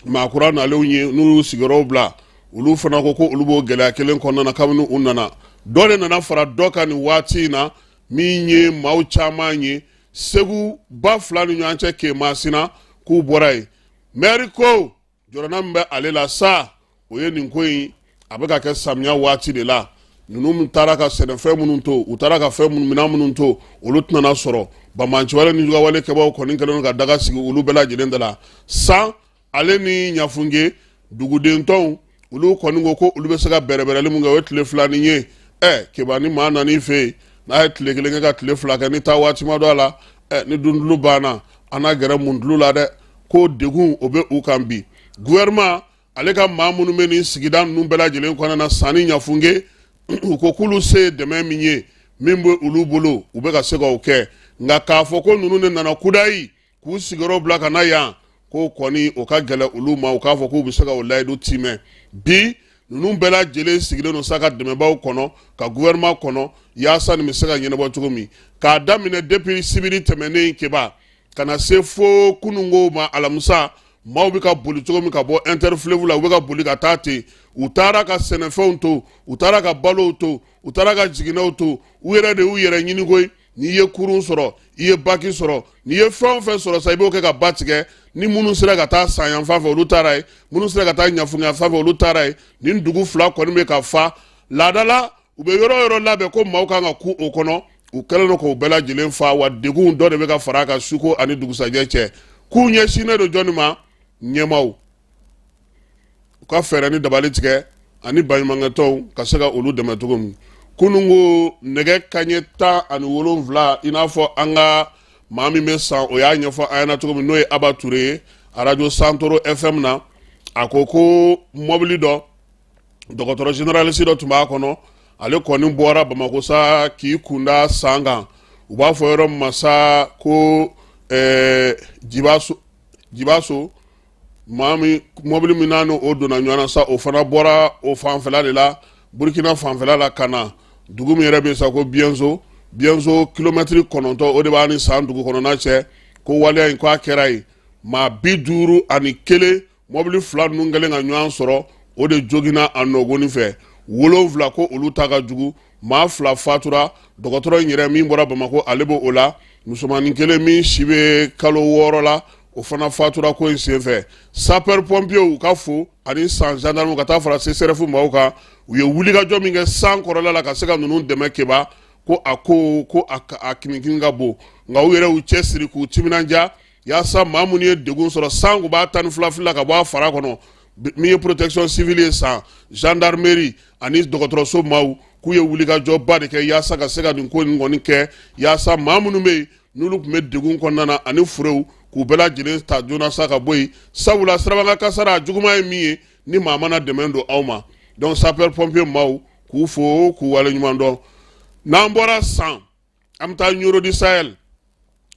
maakura nalenw ye, n'u y'u sigiyɔrɔw bila, olu fana ko ko olu b'o gɛlɛya kelen kɔnɔna na kabini u nana. Dɔ de nana fara dɔ kan nin waati in na, min ye maaw caman ye Segu ba fila ni ɲɔgɔn cɛ Kemasina, k'u bɔra yen. Mɛri ko jɔrɔna min bɛ ale la sa, o ye nin ko in, a bɛ ka kɛ samiya waati de la. Ninnu taara ka sɛnɛfɛn minnu to, u taara ka fɛn minnu, minɛn minnu to, olu tɛna sɔrɔ. Banbaanciwale ni jugawale kɛbaaw kɔni kɛlen don ka daga sigi olu bɛɛ lajɛlen da la. San ale ni Ɲafunke dugudentɔnw, olu kɔni ko ko olu bɛ se ka bɛrɛbɛrɛli min kɛ, o ye tile filanin ye. Ɛ Keba, ni maa nan'i fɛ yen, n'a ye tile kelen kɛ ka tile fila kɛ, ni taa waati ma don a la, ɛ ni duntulu banna, an n'a gɛrɛ muntulu la dɛ. Ko degun o bɛ u kan bi. Gouvernement ale ka maa minnu bɛ nin sigida ninnu bɛɛ lajɛlen kɔnɔna na, San ni Ɲafunke, u ko k'olu se ye dɛmɛ min ye, min bɛ olu bolo, u bɛ ka se k'o kɛ. Nka k'a fɔ ko ninnu de nana kudayi k'u sigiyɔrɔ bila ka na yan, ko kɔni o ka gɛlɛn olu ma, u k'a fɔ k'u bɛ se ka o layidu timɛ. Bi ninnu bɛɛ lajɛlen sigilen don sa ka dɛmɛbaaw kɔnɔ, ka gouvernement kɔnɔ, yaasa nin bɛ se ka ɲɛnabɔ cogo min. K'a daminɛ depuis sibiri tɛmɛnen, Keba, ka na se fo kununko ma, alamisa, maaw bɛ ka boli cogo min ka bɔ interfleuve la, u bɛ ka boli ka taa ten. U taara ka sɛnɛfɛnw to, u taara ka balow to, u taara ka jiginɛw to. U yɛrɛ de y'u yɛrɛ ɲini koyi. N'i ye kurun sɔrɔ, i ye baki sɔrɔ, n'i ye fɛn o fɛn sɔrɔ sa, i b'o kɛ ka ba tigɛ. Ni minnu sera ka taa San yan fan fɛ, olu taara yen. Minnu sera ka taa Ɲafunke yan fan fɛ, olu taara yen. Nin dugu fila kɔni bɛ ka fa. Laada la, u bɛ yɔrɔ o yɔrɔ labɛn ko maaw kan ka ku o kɔnɔ, u kɛlen don k'o bɛɛ lajɛlen fa. Wa degun dɔ de bɛ ka fara a kan suko ani dugusajɛ cɛ. K'u ɲɛsinnen don jɔnni ma? Ɲɛmaaw, u ka fɛɛrɛ ni dabali tigɛ ani baɲumankɛtɔnw ka se ka olu dɛmɛ cogo min. Kunun ko nɛgɛ kaɲɛ 17, i n'a fɔ an ka maa min bɛ San, o y'a ɲɛfɔ an ɲɛna cogo min, n'o ye Aba Ture ye arajo Santoro FM na, a ko ko mɔbili dɔ, dɔgɔtɔrɔ généraliste dɔ tun b'a kɔnɔ, ale kɔni bɔra Bamakɔ sa k'i kunda San kan. U b'a fɔ yɔrɔ min ma sa ko Jibaso. Maa min, mɔbili min n'a o donna ɲɔgɔn na sa, o fana bɔra o fanfɛla de la, Burukina fanfɛla la, ka na dugu min yɛrɛ bɛ sa ko Biɲɛso. Biɲɛso, kilomɛtiri 9, o de b'a ni San dugu kɔnɔna cɛ. Ko waleya in, k'a kɛra yen. Maa 51, mɔbili fila ninnu kɛlen ka ɲɔgɔn sɔrɔ, o de joginna a nɔgɔni fɛ. 7 ko olu ta ka jugu, maa 2 fatura. Dɔgɔtɔrɔ in yɛrɛ min bɔra Bamakɔ, ale b'o o la. Musomannin kelen min si bɛ kalo 6 la, o fana fatura ko in senfɛ. Sapeur pompiers ka fo ani San gendarme ka taa fara CSRéf maaw kan, u ye wulikajɔ min kɛ san kɔrɔla la ka se ka ninnu dɛmɛ, Keba, ko a ko ko a kimikimi ka bon, nka u yɛrɛ y'u cɛ siri k'u timinandiya yaasa maa minnu ye degun sɔrɔ san kun b'a 12 fila ka bɔ a fara kɔnɔ. Min ye protection civile ye, San gendarmerie ani dɔgɔtɔrɔso maaw, k'u ye wulikajɔba de kɛ yaasa ka se ka nin ko nin kɔni kɛ, yaasa maa minnu bɛ yen n'olu tun bɛ degun kɔnɔna na ani furew, k'u bɛɛ lajɛlen ta joona sa ka bɔ yen. Sabula sirabakan kasara a juguman ye min ye, ni maa mana dɛmɛ don aw ma. Donc sapeur pompier maaw, k'u fo k'u waleɲuman dɔn. N'an bɔra San, an bɛ taa Ɲoro du Sahel.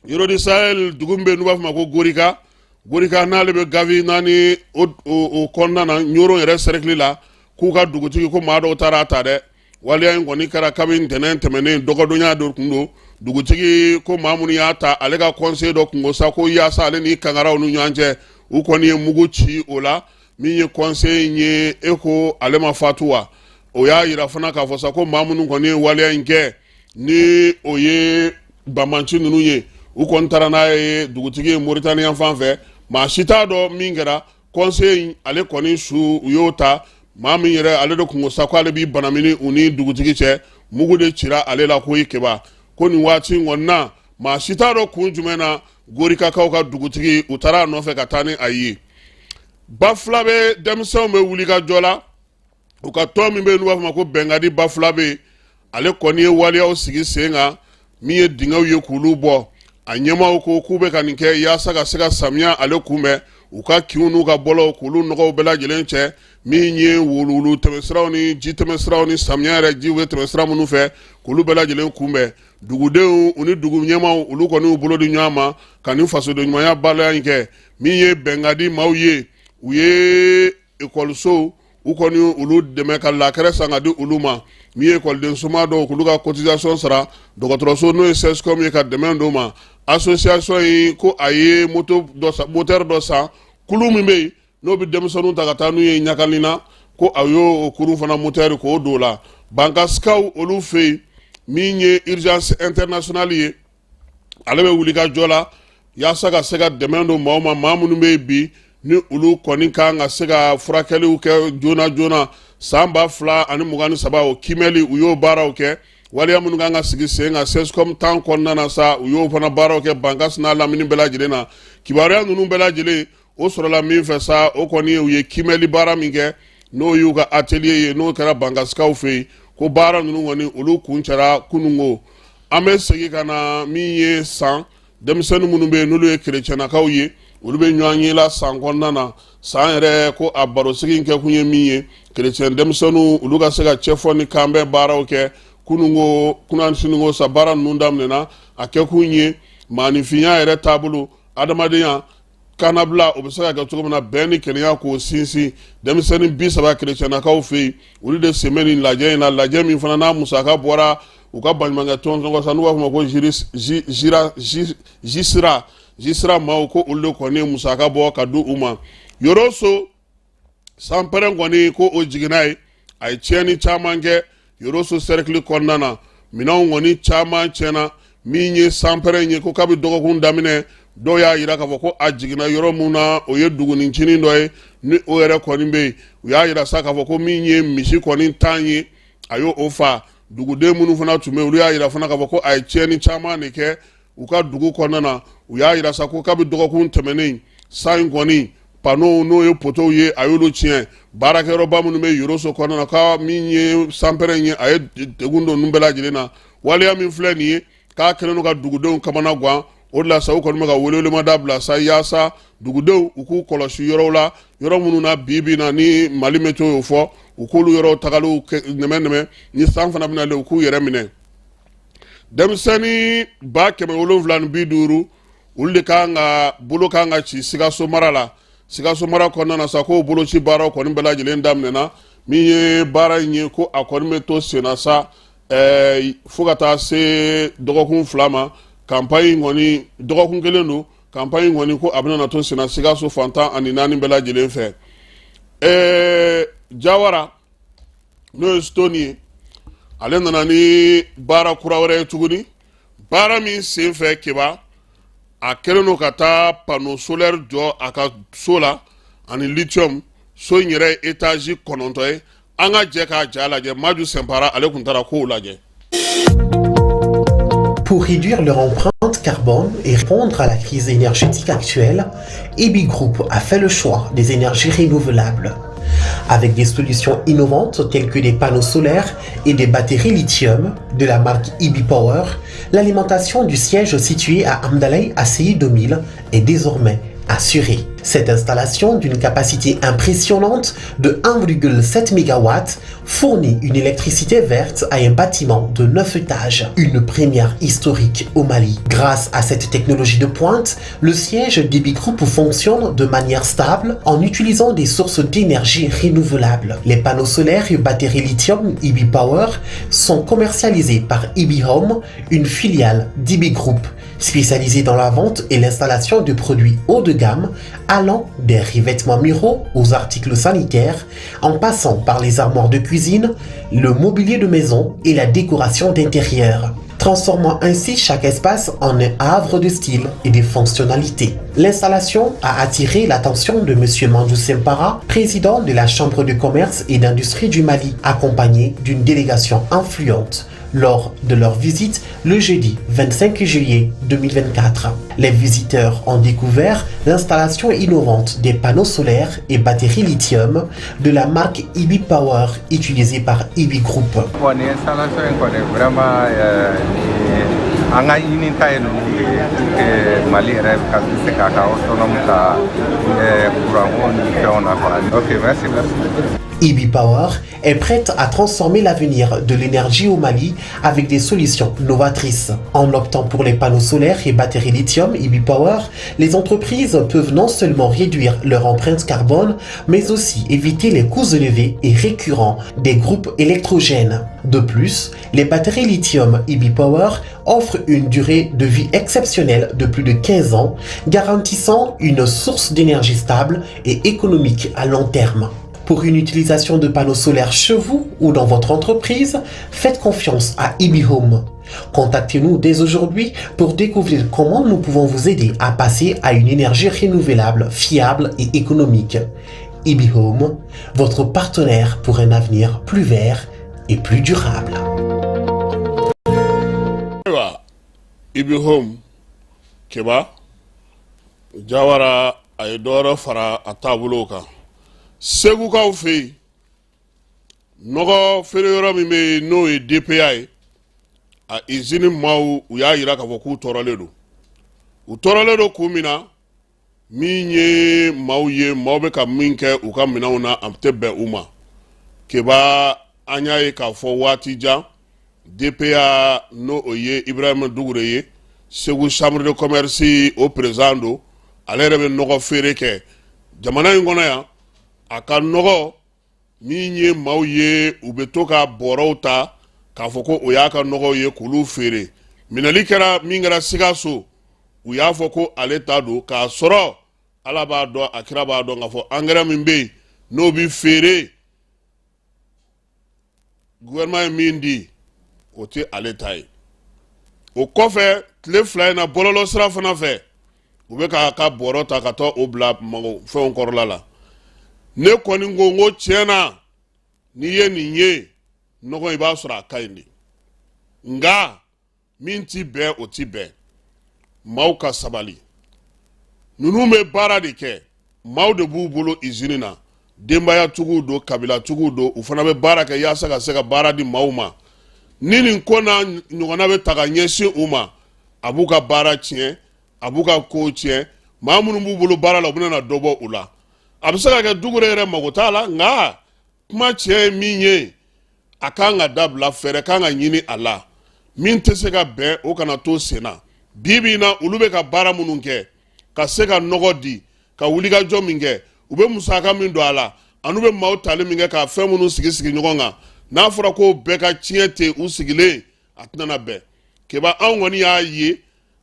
Ɲoro du Sahel, dugu min bɛ yen n'u b'a fɔ ma ko Gorika. Gorika n'ale bɛ Gavi naani o kɔnɔna na, Ɲoro yɛrɛ cercle la, k'u ka dugutigi, ko maa dɔw taara a ta dɛ. Waleya in kɔni kɛra kabini ntɛnɛn tɛmɛnen, dɔgɔdonya dɔ tun don. Dugutigi ko maa minnu y'a ta, ale ka conseiller dɔ kun ko sa ko yaasa ale ni kangaraw ni ɲɔgɔn cɛ, u kɔni ye mugu ci o la. Min ye conseiller in ye, e ko ale ma fatu wa? O y'a yira fana k'a fɔ sa ko maa minnu kɔni ye waleya in kɛ, ni o ye banbanci ninnu ye, u kɔni taara n'a ye dugutigi ye Moritani yan fan fɛ. Maa si t'a dɔn min kɛra. Conseiller in, ale kɔni su, u y'o ta. Maa min yɛrɛ, ale de kun ko sa ko ale b'i banamini u ni dugutigi cɛ, mugu de cira ale la. Ko i Keba, ko nin waati in kɔni na, maa si t'a dɔn kun jumɛn na Gorikakaw ka dugutigi, u taara a nɔfɛ ka taa ni a ye. Bafulabe denmisɛnw bɛ wuli ka jɔ la. U ka tɔn min bɛ yen n'u b'a fɔ ma ko Bɛnkadi Bafulabe, ale kɔni ye waleyaw sigi sen kan, min ye dingɛw ye k'olu bɔ. A ɲɛmaaw ko k'u bɛ ka nin kɛ yaasa ka se ka samiya ale kunbɛn, u ka kinw n'u ka bɔlɔw, k'olu nɔgɔw bɛɛ lajɛlen cɛ, min ye wuluwulu tɛmɛsiraw ni ji tɛmɛsiraw ni samiya yɛrɛ jiw bɛ tɛmɛsira minnu fɛ, k'olu bɛɛ lajɛlen kunbɛn. Dugudenw, u ni dugu ɲɛmaaw, olu kɔni y'u bolo di ɲɔgɔn ma ka nin fasodenɲumanya baara in kɛ. Min ye Bɛnkadi maaw ye, u ye ekɔlisow U kɔni olu dɛmɛ ka lakɛrɛ san ka di olu ma. Min ye ekɔliden soma dɔw k'olu ka cotisation sara, dɔgɔtɔrɔso n'o ye CSCOM ye, ka dɛmɛ d'o ma. Association in ko a ye moto dɔ san, moteur dɔ san. Kulu min bɛ yen n'o bɛ denmisɛnninw ta ka taa n'u ye ɲagali na, ko a y'o kurun fana moteur k'o don o la. Bankasikaw olu fɛ yen, min ye Urgence Internationale ye, ale bɛ wuli ka jɔ la yaasa ka se ka dɛmɛ don maaw ma, maa minnu bɛ yen bi ni olu kɔni kan ka se ka furakɛliw kɛ joona joona. San 2023, o kiimɛli, u y'o baaraw kɛ. Waleya minnu kan ka sigi sen kan CSCOM 10 kɔnɔna na sa, u y'o fana baaraw kɛ Bankas n'a lamini bɛɛ lajɛlen na. Kibaruya ninnu bɛɛ lajɛlen o sɔrɔla min fɛ sa, o kɔni u ye kiimɛli baara min kɛ, n'o y'u ka atelier ye, n'o kɛra Bankasikaw fɛ yen, ko baara ninnu kɔni olu kuncɛra kununko. An bɛ segin ka na min ye san denmisɛnnin minnu bɛ yen n'olu ye kerecɛnnakaw ye, olu bɛ ɲɔgɔn ye la san kɔnɔna na. San yɛrɛ ko a barosigi kɛkun ye min ye, kerecɛn denmisɛnninw olu ka se ka cɛfɔ ni kanbɛn baaraw kɛ. Kununko kunnasiniko sa, baara ninnu daminɛna. A kɛkun ye maaninfinya yɛrɛ taabolo, adamadenya kannabila, o bɛ se ka kɛ cogo min na, bɛn ni kelenya k'o sinsin. Denmisɛnnin 30 kerecɛnnakaw fɛ yen, olu de sen bɛ nin lajɛ in na. Lajɛ min fana n'a musaka bɔra u ka baɲumankɛ tɔn tɔgɔ sa, n'u b'a fɔ ma ko jisira jisira maaw, ko olu de kɔni ye musaka bɔ ka di u ma. Yoroso sanpɛrɛn kɔni ko o jiginna ye, a ye tiɲɛni caman kɛ Yoroso sɛrikili kɔnɔna na. Minɛnw kɔni caman tiɲɛna. Min ye sanpɛrɛn ye, ko kabi dɔgɔkun daminɛ, dɔw y'a jira k'a fɔ ko a jiginna yɔrɔ min na, o ye dugunicinin dɔ ye ni o yɛrɛ kɔni bɛ yen. U y'a jira sa k'a fɔ ko min ye misi kɔni 10 ye, a y'o o fa. Duguden minnu fana tun bɛ yen, olu y'a jira fana k'a fɔ ko a ye tiɲɛni caman de kɛ u ka dugu kɔnɔna na. U y'a jira sa ko kabi dɔgɔkun tɛmɛnen, san in kɔni panneau, n'o ye poteau ye, a y'olu tiɲɛ. Baarakɛyɔrɔba minnu bɛ Yoroso kɔnɔna na, ka min ye sanpɛrɛn ye, a ye degun don ninnu bɛɛ lajɛlen na. Waleya min filɛ nin ye, k'a kɛlen don ka dugudenw kamana gan. O de la sa, u kɔni bɛ ka welewelemada bila sa yaasa dugudenw u k'u kɔlɔsi yɔrɔw la, yɔrɔ minnu na bi bi na ni Mali météo y'o fɔ, u k'olu yɔrɔw tagaliw nɛmɛ nɛmɛ. Ni san fana bɛna, u k'u yɛrɛ minɛ. Denmisɛnnin 750, olu de kan ka bolo kan ka ci Sikaso mara la. Sikaso mara kɔnɔna na sa, k'o boloci baaraw kɔni bɛɛ lajɛlen daminɛna. Min ye baara in ye, ko a kɔni bɛ to senna sa fo ka taa se dɔgɔkun 2 ma. Campagne kɔni dɔgɔkun kelen don. Campagne kɔni ko a bɛna to senna Sikaso fan 14 bɛɛ lajɛlen fɛ. Jawara, n'o ye Stone ye, ale nana ni baara kura wɛrɛ ye tuguni. Baara min sen fɛ, Keba, a kɛlen don ka taa panneau solaire jɔ a ka so la ani lithium. So in yɛrɛ ye étage 9 ye. An ka jɛ k'a ja lajɛ. Maju Sɛnpara, ale tun taara kow lajɛ. Pour réduire leur empreinte carbone et répondre à la crise énergétique actuelle, EBI Group a fait le choix des énergies renouvelables. Avec des solutions innovantes telles que des panneaux solaires et des batteries lithium de la marque EB Power, l'alimentation du siège situé à Hamdallaye ACI 2000 est désormais assurée. Cette installation d'une capacité impressionnante de 1,7 MW fournit une électricité verte à un bâtiment de 9 étages, une première historique au Mali. Grâce à cette technologie de pointe, le siège d'EB Group fonctionne de manière stable en utilisant des sources d'énergie renouvelables. Les panneaux solaires et batteries lithium EB Power sont commercialisés par EB Home, une filiale d'EB Group spécialisée dans la vente et l'installation de produits haut de gamme allant des revêtements muraux aux articles sanitaires, en passant par les armoires de cuisine, le mobilier de maison et la décoration d'intérieur, transformant ainsi chaque espace en un havre de style et de fonctionnalités. L'installation a attiré l'attention de M. Mandou Sempara, président de la Chambre de commerce et d'industrie du Mali, accompagné d'une délégation influente lors de leur visite le jeudi 25 juillet 2024. Les visiteurs ont découvert l'installation innovante des panneaux solaires et batteries lithium de la marque EB Power utilisée par EB Group. Bon, installation vraiment An ka ɲinita ye ninnu de ye pour que Mali yɛrɛ ka se k'a ka autonome ta kuranko ni fɛnw na quoi. Ok, merci, merci. EB Power est prête à transformer l'avenir de l'énergie au Mali avec des solutions novatrices. En optant pour les panneaux solaires et batteries lithium EB Power, les entreprises peuvent non seulement réduire leur empreinte carbone, mais aussi éviter les coûts élevés et récurrents des groupes électrogènes. De plus, les batteries lithium EB Power offrent une durée de vie exceptionnelle de plus de 15 ans, garantissant une source d'énergie stable et économique à long terme. Pour une utilisation de panneaux solaires chez vous ou dans votre entreprise, faites confiance à EB Home. Contactez-nous dès aujourd'hui pour découvrir comment nous pouvons vous aider à passer à une énergie renouvelable, fiable et économique. EB Home, votre partenaire pour un avenir plus vert et plus durable. Ayiwa, EB Home Keba Jawara, a ye dɔwɛrɛ fara a taabolo kan. Segukaw fɛ yen, nɔgɔ feere yɔrɔ min bɛ yen, n'o ye DPA ye, a izini maaw, u y'a yira k'a fɔ k'u tɔɔrɔlen don. U tɔɔrɔlen don kun min na, min ye maaw ye, maaw bɛ ka min kɛ u ka minɛnw na, a tɛ bɛn u ma. Keba, an y'a ye k'a fɔ waati jan, DPA, n'o o ye Ibrahima Dugure ye, Segu Chambre de commerce o président don, ale yɛrɛ bɛ nɔgɔ feere kɛ jamana in kɔnɔ yan. A ka nɔgɔ min ye maaw ye, u bɛ to ka bɔrɔw ta k'a fɔ ko o y'a ka nɔgɔw ye k'olu feere. Minɛli kɛra min kɛra Sikaso, u y'a fɔ ko ale ta don, k'a sɔrɔ Ala b'a dɔn, a kira b'a dɔn k'a fɔ angɛrɛ min bɛ yen, n'o bɛ feere, gouvernement ye min di, o tɛ ale ta ye. O kɔfɛ, tile 2 in na, bɔlɔlɔ sira fana fɛ, u bɛ k'a ka bɔrɔ ta ka taa o bila mago fɛnw kɔrɔla la. Ne kɔni ko n ko tiɲɛ na, n'i ye nin ye nɔgɔ, i b'a sɔrɔ a ka ɲi de, nka min ti bɛn, o ti bɛn. Maaw ka sabali. Ninnu bɛ baara de kɛ, maaw de b'u bolo izini na, denbayatigiw don, kabilatigiw don, u fana bɛ baara kɛ yaasa ka se ka baara di maaw ma. Ni nin ko n'a ɲɔgɔnna bɛ ta ka ɲɛsin u ma, a b'u ka baara tiɲɛ, a b'u ka kow tiɲɛ. Maa minnu b'u bolo baara la, u bɛna dɔ bɔ u la. A bɛ se ka kɛ Dugure yɛrɛ mago t'a la, nka kuma tiɲɛ ye min ye, a kan ka dabila, fɛɛrɛ kan ka ɲini a la. Min tɛ se ka bɛn, o kana to sen na. Bi bi in na, olu bɛ ka baara minnu kɛ ka se ka nɔgɔ di, ka wulikajɔ min kɛ, u bɛ musaka min don a la, ani u bɛ maaw tali min kɛ ka fɛn minnu sigi sigi ɲɔgɔn kan, n'a fɔra ko bɛɛ ka tiɲɛ ten u sigilen, a tɛna bɛn. Keba, anw kɔni y'a ye,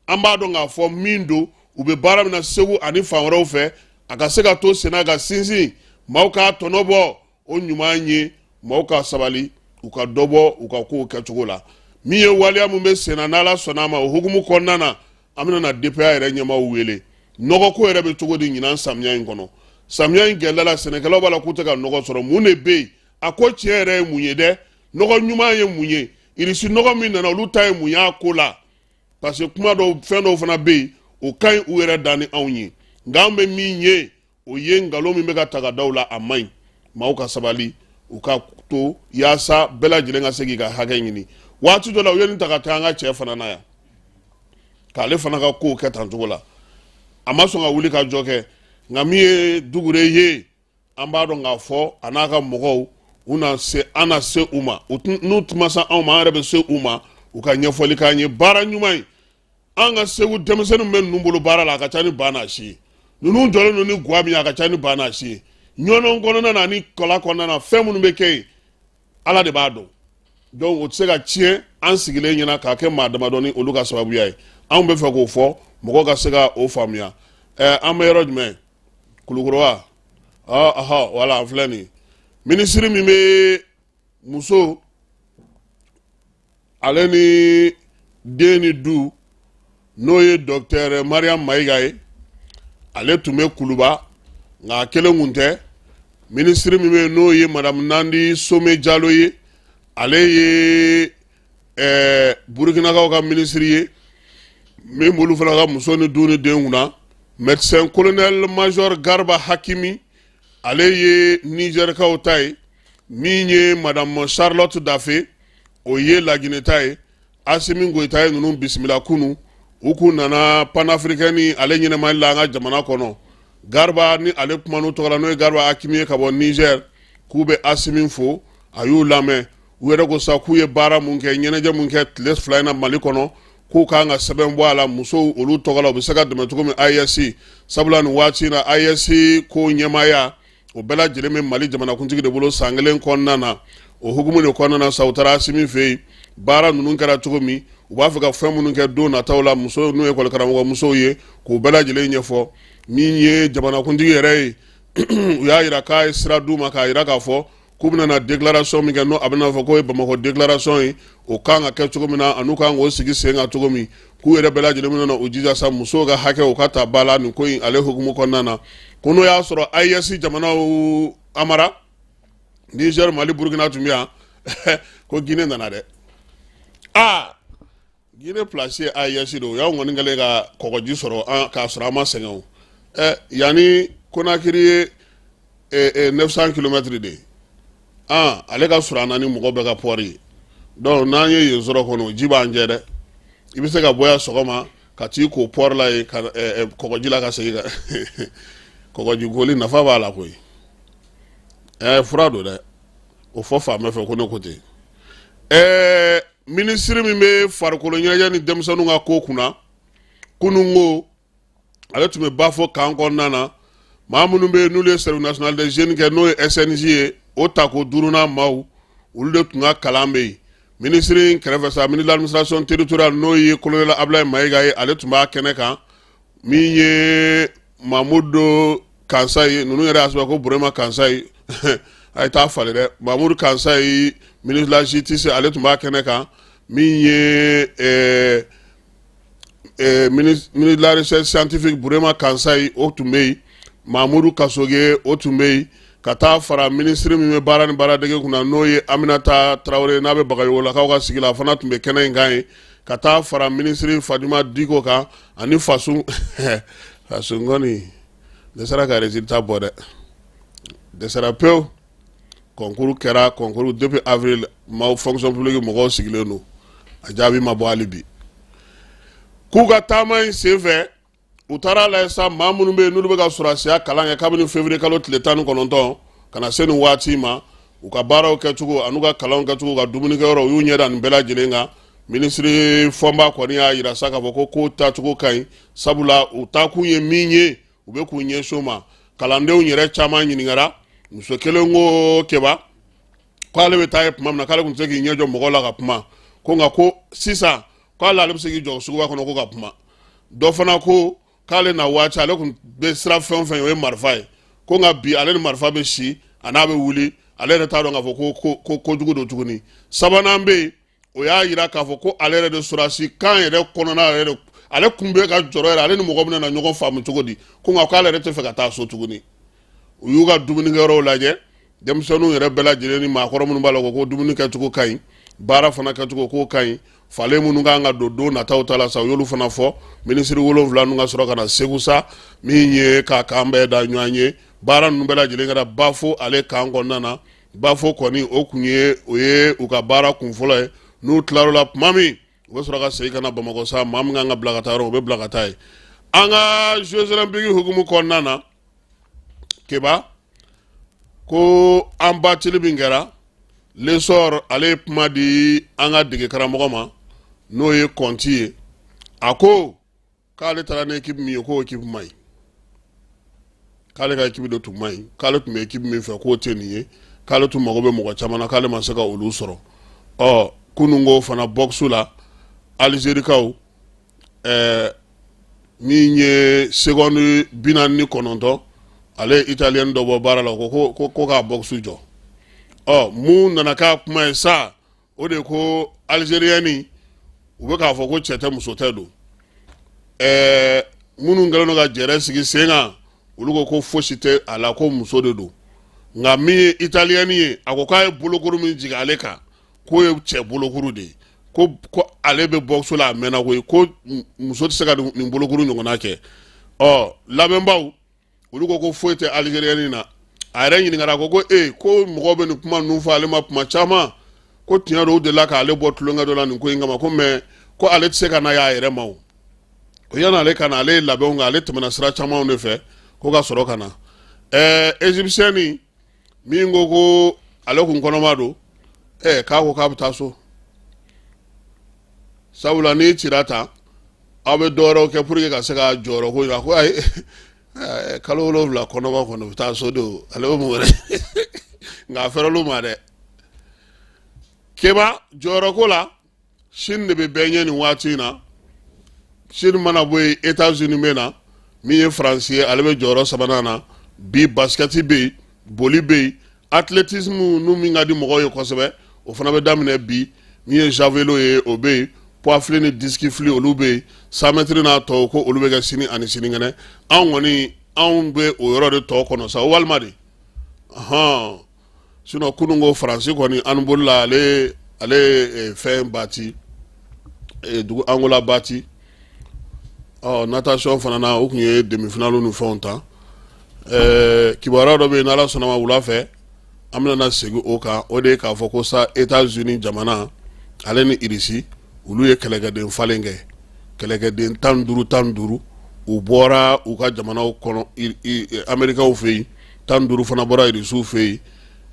an b'a dɔn k'a fɔ min don, u bɛ baara min na Segu ani fan wɛrɛw fɛ, a ka se ka to senna ka sinsin, maaw k'a tɔnɔ bɔ, o ɲuman ye. Maaw ka sabali, u ka dɔ bɔ u ka kow kɛcogo la. Min ye waleya min bɛ senna, n'Ala sɔnna a ma, o hukumu kɔnɔna na, an bɛna na DPA yɛrɛ ɲɛmaaw wele. Nɔgɔ ko yɛrɛ bɛ cogo di ɲinan samiya in kɔnɔ? Samiya in gɛlɛya la, sɛnɛkɛlaw b'a la k'u tɛ ka nɔgɔ sɔrɔ. Mun de bɛ yen? A ko tiɲɛ yɛrɛ ye mun ye dɛ? Nɔgɔ ɲuman ye mun ye? Irisi nɔgɔ min nana, olu ta ye mun y'a ko la? Parce que kuma dɔw, fɛn dɔw fana bɛ yen, o ka ɲi u yɛrɛ dan ni anw ye, nka an bɛ min ye, o ye nkalon min bɛ ka ta ka da u la, a man ɲi. Maaw ka sabali, u ka to yaasa bɛɛ lajɛlen ka se k'i ka hakɛ ɲini. Waati dɔ la, u ye nin ta ka taa an ka cɛ fana na yan, k'ale fana ka kow kɛ tan cogo la, a ma sɔn ka wuli ka jɔ kɛ. Nka min ye Dugure ye, an b'a dɔn k'a fɔ a n'a ka mɔgɔw, u na se, an na se u ma. N'u tun se anw ma, an yɛrɛ bɛ se u ma, u ka ɲɛfɔli k'an ye. Baara ɲuman ye, an ka Segu denmisɛnninw bɛ ninnu bolo baara la, a ka ca ni ba n'a si ye. Ninnu jɔlen don ni guwa min ye, a ka ca ni ba n'a si ye. Ɲɔnɔ kɔnɔna na ani kɔla kɔnɔna na, fɛn minnu bɛ kɛ yen, Ala de b'a dɔn. Donc o tɛ se ka tiɲɛ an sigilen ɲɛna k'a kɛ maa damadɔni olu ka sababuya ye. Anw bɛ fɛ k'o fɔ, mɔgɔw ka se ka o faamuya. An bɛ yɔrɔ jumɛn? Kulukoro wa? Ɔhɔ, wala, an filɛ nin ye. Minisiri min bɛ muso ale ni den ni du, n'o ye docteur Mariam Mayiga ye, ale tun bɛ Kuluba, nka a kelen kun tɛ. Minisiri min bɛ yen, n'o ye madame Nandi Some Jalo ye, ale ye Burukinakaw ka minisiri ye min b'olu fana ka muso ni du ni den kunna. Médecin colonel major Garba Hakimi, ale ye Nizɛrikaw ta ye. Min ye madame Charlotte Dafe, o ye Laginɛ ta ye. Asimi Goyita ye ninnu bisimila kunun, u kun nana panafricaine ale ɲɛnamali la an ka jamana kɔnɔ. Garba ni ale kuman'u tɔgɔ la, n'o ye Garba Hakimi ye ka bɔ Niger, k'u bɛ Asimi fo, a y'u lamɛn. U yɛrɛ ko sa k'u ye baara mun kɛ, ɲɛnajɛ mun kɛ tile 2 in na Mali kɔnɔ, k'u kan ka sɛbɛn bɔ a la musow olu tɔgɔ la, u bɛ se ka dɛmɛ cogo min AES. Sabula nin waati in na, AES ko ɲɛmaaya o bɛɛ lajɛlen bɛ Mali jamanakuntigi de bolo san kelen kɔnɔna na. O hukumu de kɔnɔna na sa, u taara Asimi fɛ yen. Baara ninnu kɛra cogo min, u b'a fɛ ka fɛn minnu kɛ don nataw la, muso n'u ye ekɔli karamɔgɔ musow ye, k'u bɛɛ lajɛlen ɲɛfɔ. Min ye jamanakuntigi yɛrɛ ye, u y'a jira k'a ye sira d'u ma, k'a jira k'a fɔ k'u bɛna na déclaration min kɛ, n'o a bɛna fɔ k'o ye Bamakɔ déclaration ye, o kan ka kɛ cogo min na, an'u kan k'o sigi sen kan cogo min, k'u yɛrɛ bɛɛ lajɛlen bɛna na u jija sa musow ka hakɛ u ka ta ba la nin ko in ale hukumu kɔnɔna na. Ko n'o y'a sɔrɔ AES jamanaw Amara, Niger, Mali, Burukina tun bɛ yan, ko Guinée nana dɛ. Aa, Guinée place ye AES don, o y'anw kɔni kɛlen ka kɔgɔji sɔrɔ k'a sɔrɔ an ma sɛgɛn o. Ɛ, yanni Conakry ye 900 kilomètres de ye, ale ka surun an na ni mɔgɔ bɛɛ ka port ye. Donc n'an ye yen sɔrɔ kɔni, o ji b'an jɛ dɛ. I bɛ se ka bɔ yan sɔgɔma ka t'i ko port la yen, ka kɔgɔji la, ka segin ka kɔgɔji koli nafa b'a la koyi. Ɛ, fura don dɛ, o fɔ faama fɛ ko ne ko ten. Ɛɛ, minisiri min bɛ farikolo ɲɛnajɛ ni denmisɛnninw ka ko kunna, kunun ko ale tun bɛ Bafo camp kɔnɔna na. Maa minnu bɛ yen n'olu ye service national des jeunes kɛ, n'o ye SNJ ye, o tako duurunan maaw, olu de tun ka kalan bɛ yen. Minisiri in kɛrɛfɛ sa, ministre de l'administration territoriale, n'o ye colonel Ablaye Mayiga ye, ale tun b'a kɛnɛ kan. Min ye Mamudu Kansayi, ninnu yɛrɛ y'a sɛbɛn ko Burema Kansayi, a ye taa falen dɛ, Mamudu Kansayi, ministre de la justice, ale tun b'a kɛnɛ kan. Min ye ministre de la recherche scientifique, Burema Kansayi, o tun bɛ yen. Mamudu Kasoge, o tun bɛ yen. Ka taa fara minisiri min bɛ baara ni baaradege kunna, n'o ye Aminata Tarawele, n'a bɛ Bagayogolakaw ka sigi la, a fana tun bɛ kɛnɛ in kan yen. Ka taa fara minisiri Fadima Diko kan ani Fasun. Fasun kɔni dɛsɛra ka résultat bɔ dɛ, dɛsɛra pewu. Concours kɛra, concours depuis avril, maaw fonction publique mɔgɔw sigilen don, a jaabi ma bɔ hali bi. K'u ka taama in senfɛ, u taara lajɛ sa maa minnu bɛ yen n'olu bɛ ka sɔrɔdasiya kalan kɛ kabini février kalo tile 19 ka na se nin waati ma, u ka baaraw kɛcogo an'u ka kalanw kɛcogo, u ka dumunikɛyɔrɔ, u y'u ɲɛ da nin bɛɛ lajɛlen kan. Minisiri Fɔnba kɔni y'a jira sa k'a fɔ ko kow taacogo ka ɲi, sabula u taakun ye min ye, u bɛ k'u ɲɛsin o ma. Kalandenw yɛrɛ caman ɲininkara. Muso kelen ko Keba k'ale bɛ taa ye tuma min na, k'ale tun tɛ se k'i ɲɛ jɔ mɔgɔw la ka kuma, ko nka ko sisan k'ale ale bɛ se k'i jɔ suguba kɔnɔ ko ka kuma. Dɔ fana ko k'ale na waati, ale tun bɛ siran fɛn o fɛn, o ye marifa ye, ko nka bi ale ni marifa bɛ si, a n'a bɛ wuli, ale yɛrɛ t'a dɔn k'a fɔ ko kojugu don tuguni. Sabanan bɛ yen, o y'a jira k'a fɔ ko ale yɛrɛ de sɔrɔdasi camp yɛrɛ kɔnɔna yɛrɛ, ale kun bɛ ka jɔrɔ yɛrɛ, ale ni mɔgɔ bɛna na ɲɔgɔn faamu cogo di, ko nka k'ale yɛrɛ tɛ fɛ ka taa so tuguni. U y'u ka dumunikɛyɔrɔw lajɛ, denmisɛnninw yɛrɛ bɛɛ lajɛlen ni maakɔrɔ minnu b'a la, ko ko dumuni kɛcogo ka ɲi, baara fana kɛcogo k'o ka ɲi. Falen minnu kan ka don don nataw ta la sa, u y'olu fana fɔ. Minisiri wolonwula ninnu ka sɔrɔ ka na Segu sa, min ye k'a kan bɛɛ da ɲɔgɔn ye. Baara ninnu bɛɛ lajɛlen kɛra Bafo ale camp kɔnɔna na. Bafo kɔni, o kun ye o ye u ka baara kun fɔlɔ ye. N'u tilar'o la tuma min, u bɛ sɔrɔ ka segin ka na Bamakɔ sa. Maa min kan ka bila ka taa yɔrɔ, u bɛ bila ka taa yen. An ka Jeux olympiques hukumu kɔnɔna na, Keba, ko an batili min kɛra, Lessor ale ye kuma di an ka dege karamɔgɔ ma, n'o ye Kɔnti ye. A ko k'ale taara ni équipe min ye, k'o équipe man ɲi, k'ale ka équipe de tun man ɲi, k'ale tun bɛ équipe min fɛ k'o tɛ nin ye, k'ale tun mago bɛ mɔgɔ caman na, k'ale ma se ka olu sɔrɔ. Ɔ, kunun ko fana, boxe la, Alizerikaw, min ye seconde 49, ale ye italien dɔ bɔ baara la, ko ko ko k'a boxe jɔ. Ɔ, mun nana k'a kuma ye sa, o de ko algérien u bɛ k'a fɔ ko cɛ tɛ muso tɛ don. Minnu kɛlen don ka jɛrɛ sigi sen kan, olu ko ko fosi tɛ a la, ko muso de don. Nka min ye italien ye, a ko k'a ye bolokuru min jigin ale kan, k'o ye cɛ bolokuru de ye, ko ale bɛ boxe la a mɛnna koyi, ko muso tɛ se ka nin bolokuru ɲɔgɔnna kɛ. Ɔ, labɛnbaw olu ko ko foyi tɛ algérien na. A yɛrɛ ɲininkara, ko ko ee, ko mɔgɔw bɛ nin kuma ninnu fɔ ale ma kuma caman. Ko tiɲɛ don, u delila k'ale bɔ tulonkɛ dɔ la nin ko in kama, ko mais ko ale tɛ se ka na y'a yɛrɛ ma. O ko yan'ale ka na, ale ye labɛnw kɛ, ale tɛmɛna sira camanw de fɛ ko ka sɔrɔ ka na. Égyptienne min ko ko ale kun kɔnɔma don, k'a ko k'a bɛ taa so, sabula n'i cira tan, aw bɛ dɔwɛrɛw kɛ pour que ka se ka jɔyɔrɔ ko jira. Ko ayi, kalo 7 kɔnɔma kɔnɔ, u bɛ taa so de. O ale bɛ mun wɛrɛ? Nka a fɛrɛl'u ma dɛ. Keba, jɔyɔrɔ ko la, Chine de bɛ bɛɛ ɲɛ nin waati in na. Chine mana bɔ yen, États-Unis bɛ na. Min ye Faransi ye, ale bɛ jɔyɔrɔ sabanan na bi. Basket bɛ yen, boli bɛ yen, athlétisme n'u min ka di mɔgɔw ye kosɛbɛ, o fana bɛ daminɛ bi. Min ye javelot ye, o bɛ yen, poids fili ni disque fili, olu bɛ yen, 100 mètres n'a tɔw, ko olu bɛ kɛ sini ani sinikɛnɛ. Anw kɔni, anw bɛ o yɔrɔ de tɔ kɔnɔ sa, walima de hɔn. Sinon kunun ko Faransi kɔni handball la, ale fɛn battu, dugu Angola battu. Ɔ natation fana na, o tun ye demi-finale ni fɛnw ta. Kibaruya dɔ bɛ yen, n'Ala sɔnna ma, wula fɛ an bɛna na segin o kan. O de ye k'a fɔ ko sa, États-Unis jamana ale ni Irisi, olu ye kɛlɛkɛden falen kɛ, kɛlɛkɛden 15 15. U bɔra u ka jamanaw kɔnɔ, Américains fɛ yen, 15 fana bɔra Irisiw fɛ yen.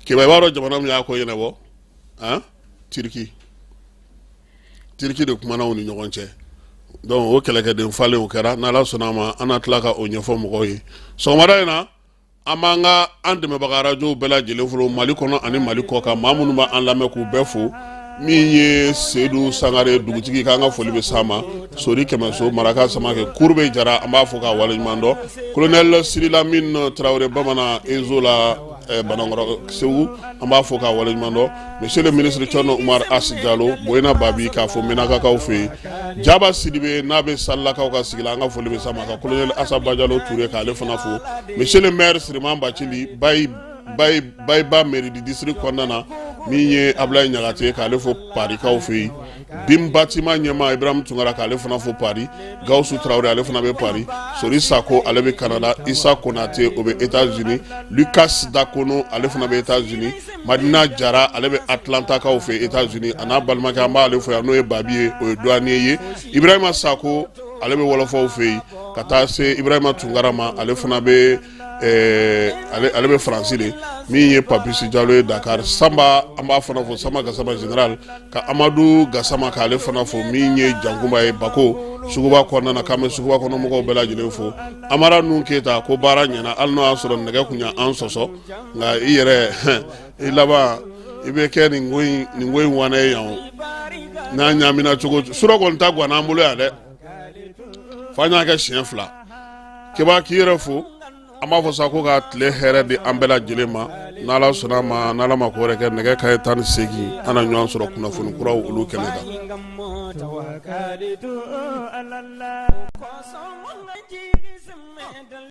Keba, i b'a dɔn jamana min y'a ko ɲɛnabɔ? Han, Turki. Turki de kumana u ni ɲɔgɔn cɛ. Donc o kɛlɛkɛden falen o kɛra. N'Ala sɔnna a ma, an na tila ka o ɲɛfɔ mɔgɔw ye sɔgɔmada in na. An b'an ka an dɛmɛbaga arajow bɛɛ lajɛlen fo, Mali kɔnɔ ani Mali kɔ kan, maa minnu b'an lamɛn, k'u bɛɛ fo. Min ye Seyidu Sangare dugutigi, k'an ka foli bɛ s'a ma. Sori Kɛmɛso, Maraka Samakɛ, Kurube Jara, an b'a fɔ k'a waleɲuman dɔn. Colonel Sirilamine Tarawele, bamanan Ezo la, Banankɔrɔ Segu, an b'a fɔ k'a waleɲuman dɔn. Monsieur le ministre Thierno Oumar As Diallo, Boyina Babi, k'a fɔ Menakakaw fɛ yen. Jaba Sidibe n'a bɛ Salilakaw ka sigi la, an ka foli bɛ s'a ma. Ka colonel Asa Bajalo Touré, k'ale fana fo. Monsieur le maire Siriman Bacili, Bayi Bayiba mairie du district kɔnɔna na, min ye Abulayi Ɲagate, k'ale fo Parikaw fɛ yen. Bim bâtiment ɲɛmaa Ibrahim Tunkara, k'ale fana fo Paris. Gawusu Tarawele, ale fana bɛ Paris. Sori Sako, ale bɛ Canada. Isa Konate, o bɛ États-Unis. Lucas Dakono, ale fana bɛ États-Unis. Madina Jara, ale bɛ Atlantakaw fɛ États-Unis, a n'a balimakɛ, an b'ale fo yan, n'o ye Babi ye, o ye douanier ye. Ibrahima Sako, ale bɛ wɔlɔfɔw fɛ yen. Ka taa se Ibrahima Tunkara ma, ale fana bɛ ale bɛ Faransi de. Min ye Papisi Jalo ye Dakar, Sanba, an b'a fana fo, Sanba Gasama général. Ka Amadu Gasama, k'ale fana fo. Min ye Jankunba ye Bako suguba kɔnɔna na, k'an bɛ suguba kɔnɔ mɔgɔw bɛɛ lajɛlen fo. Amara Nun Keyita, ko baara ɲɛna, hali n'o y'a sɔrɔ nɛgɛ kun y'an sɔsɔ, nka i yɛrɛ i laban i bɛ kɛ nin ko in, nin ko in wanɛ ye yan. O n'a ɲaamina cogo, surɔ kɔni ta ganna an bolo yan dɛ, f'an y'a kɛ siɲɛ 2. Keba, k'i yɛrɛ fo. An b'a fɔ sa ko ka tile hɛrɛ di an bɛɛ lajɛlen ma. N'Ala sɔnna a ma, n'Ala ma ko wɛrɛ kɛ, nɛgɛ kanɲɛ 18, an na ɲɔgɔn sɔrɔ kunnafoni kuraw olu kɛnɛ kan.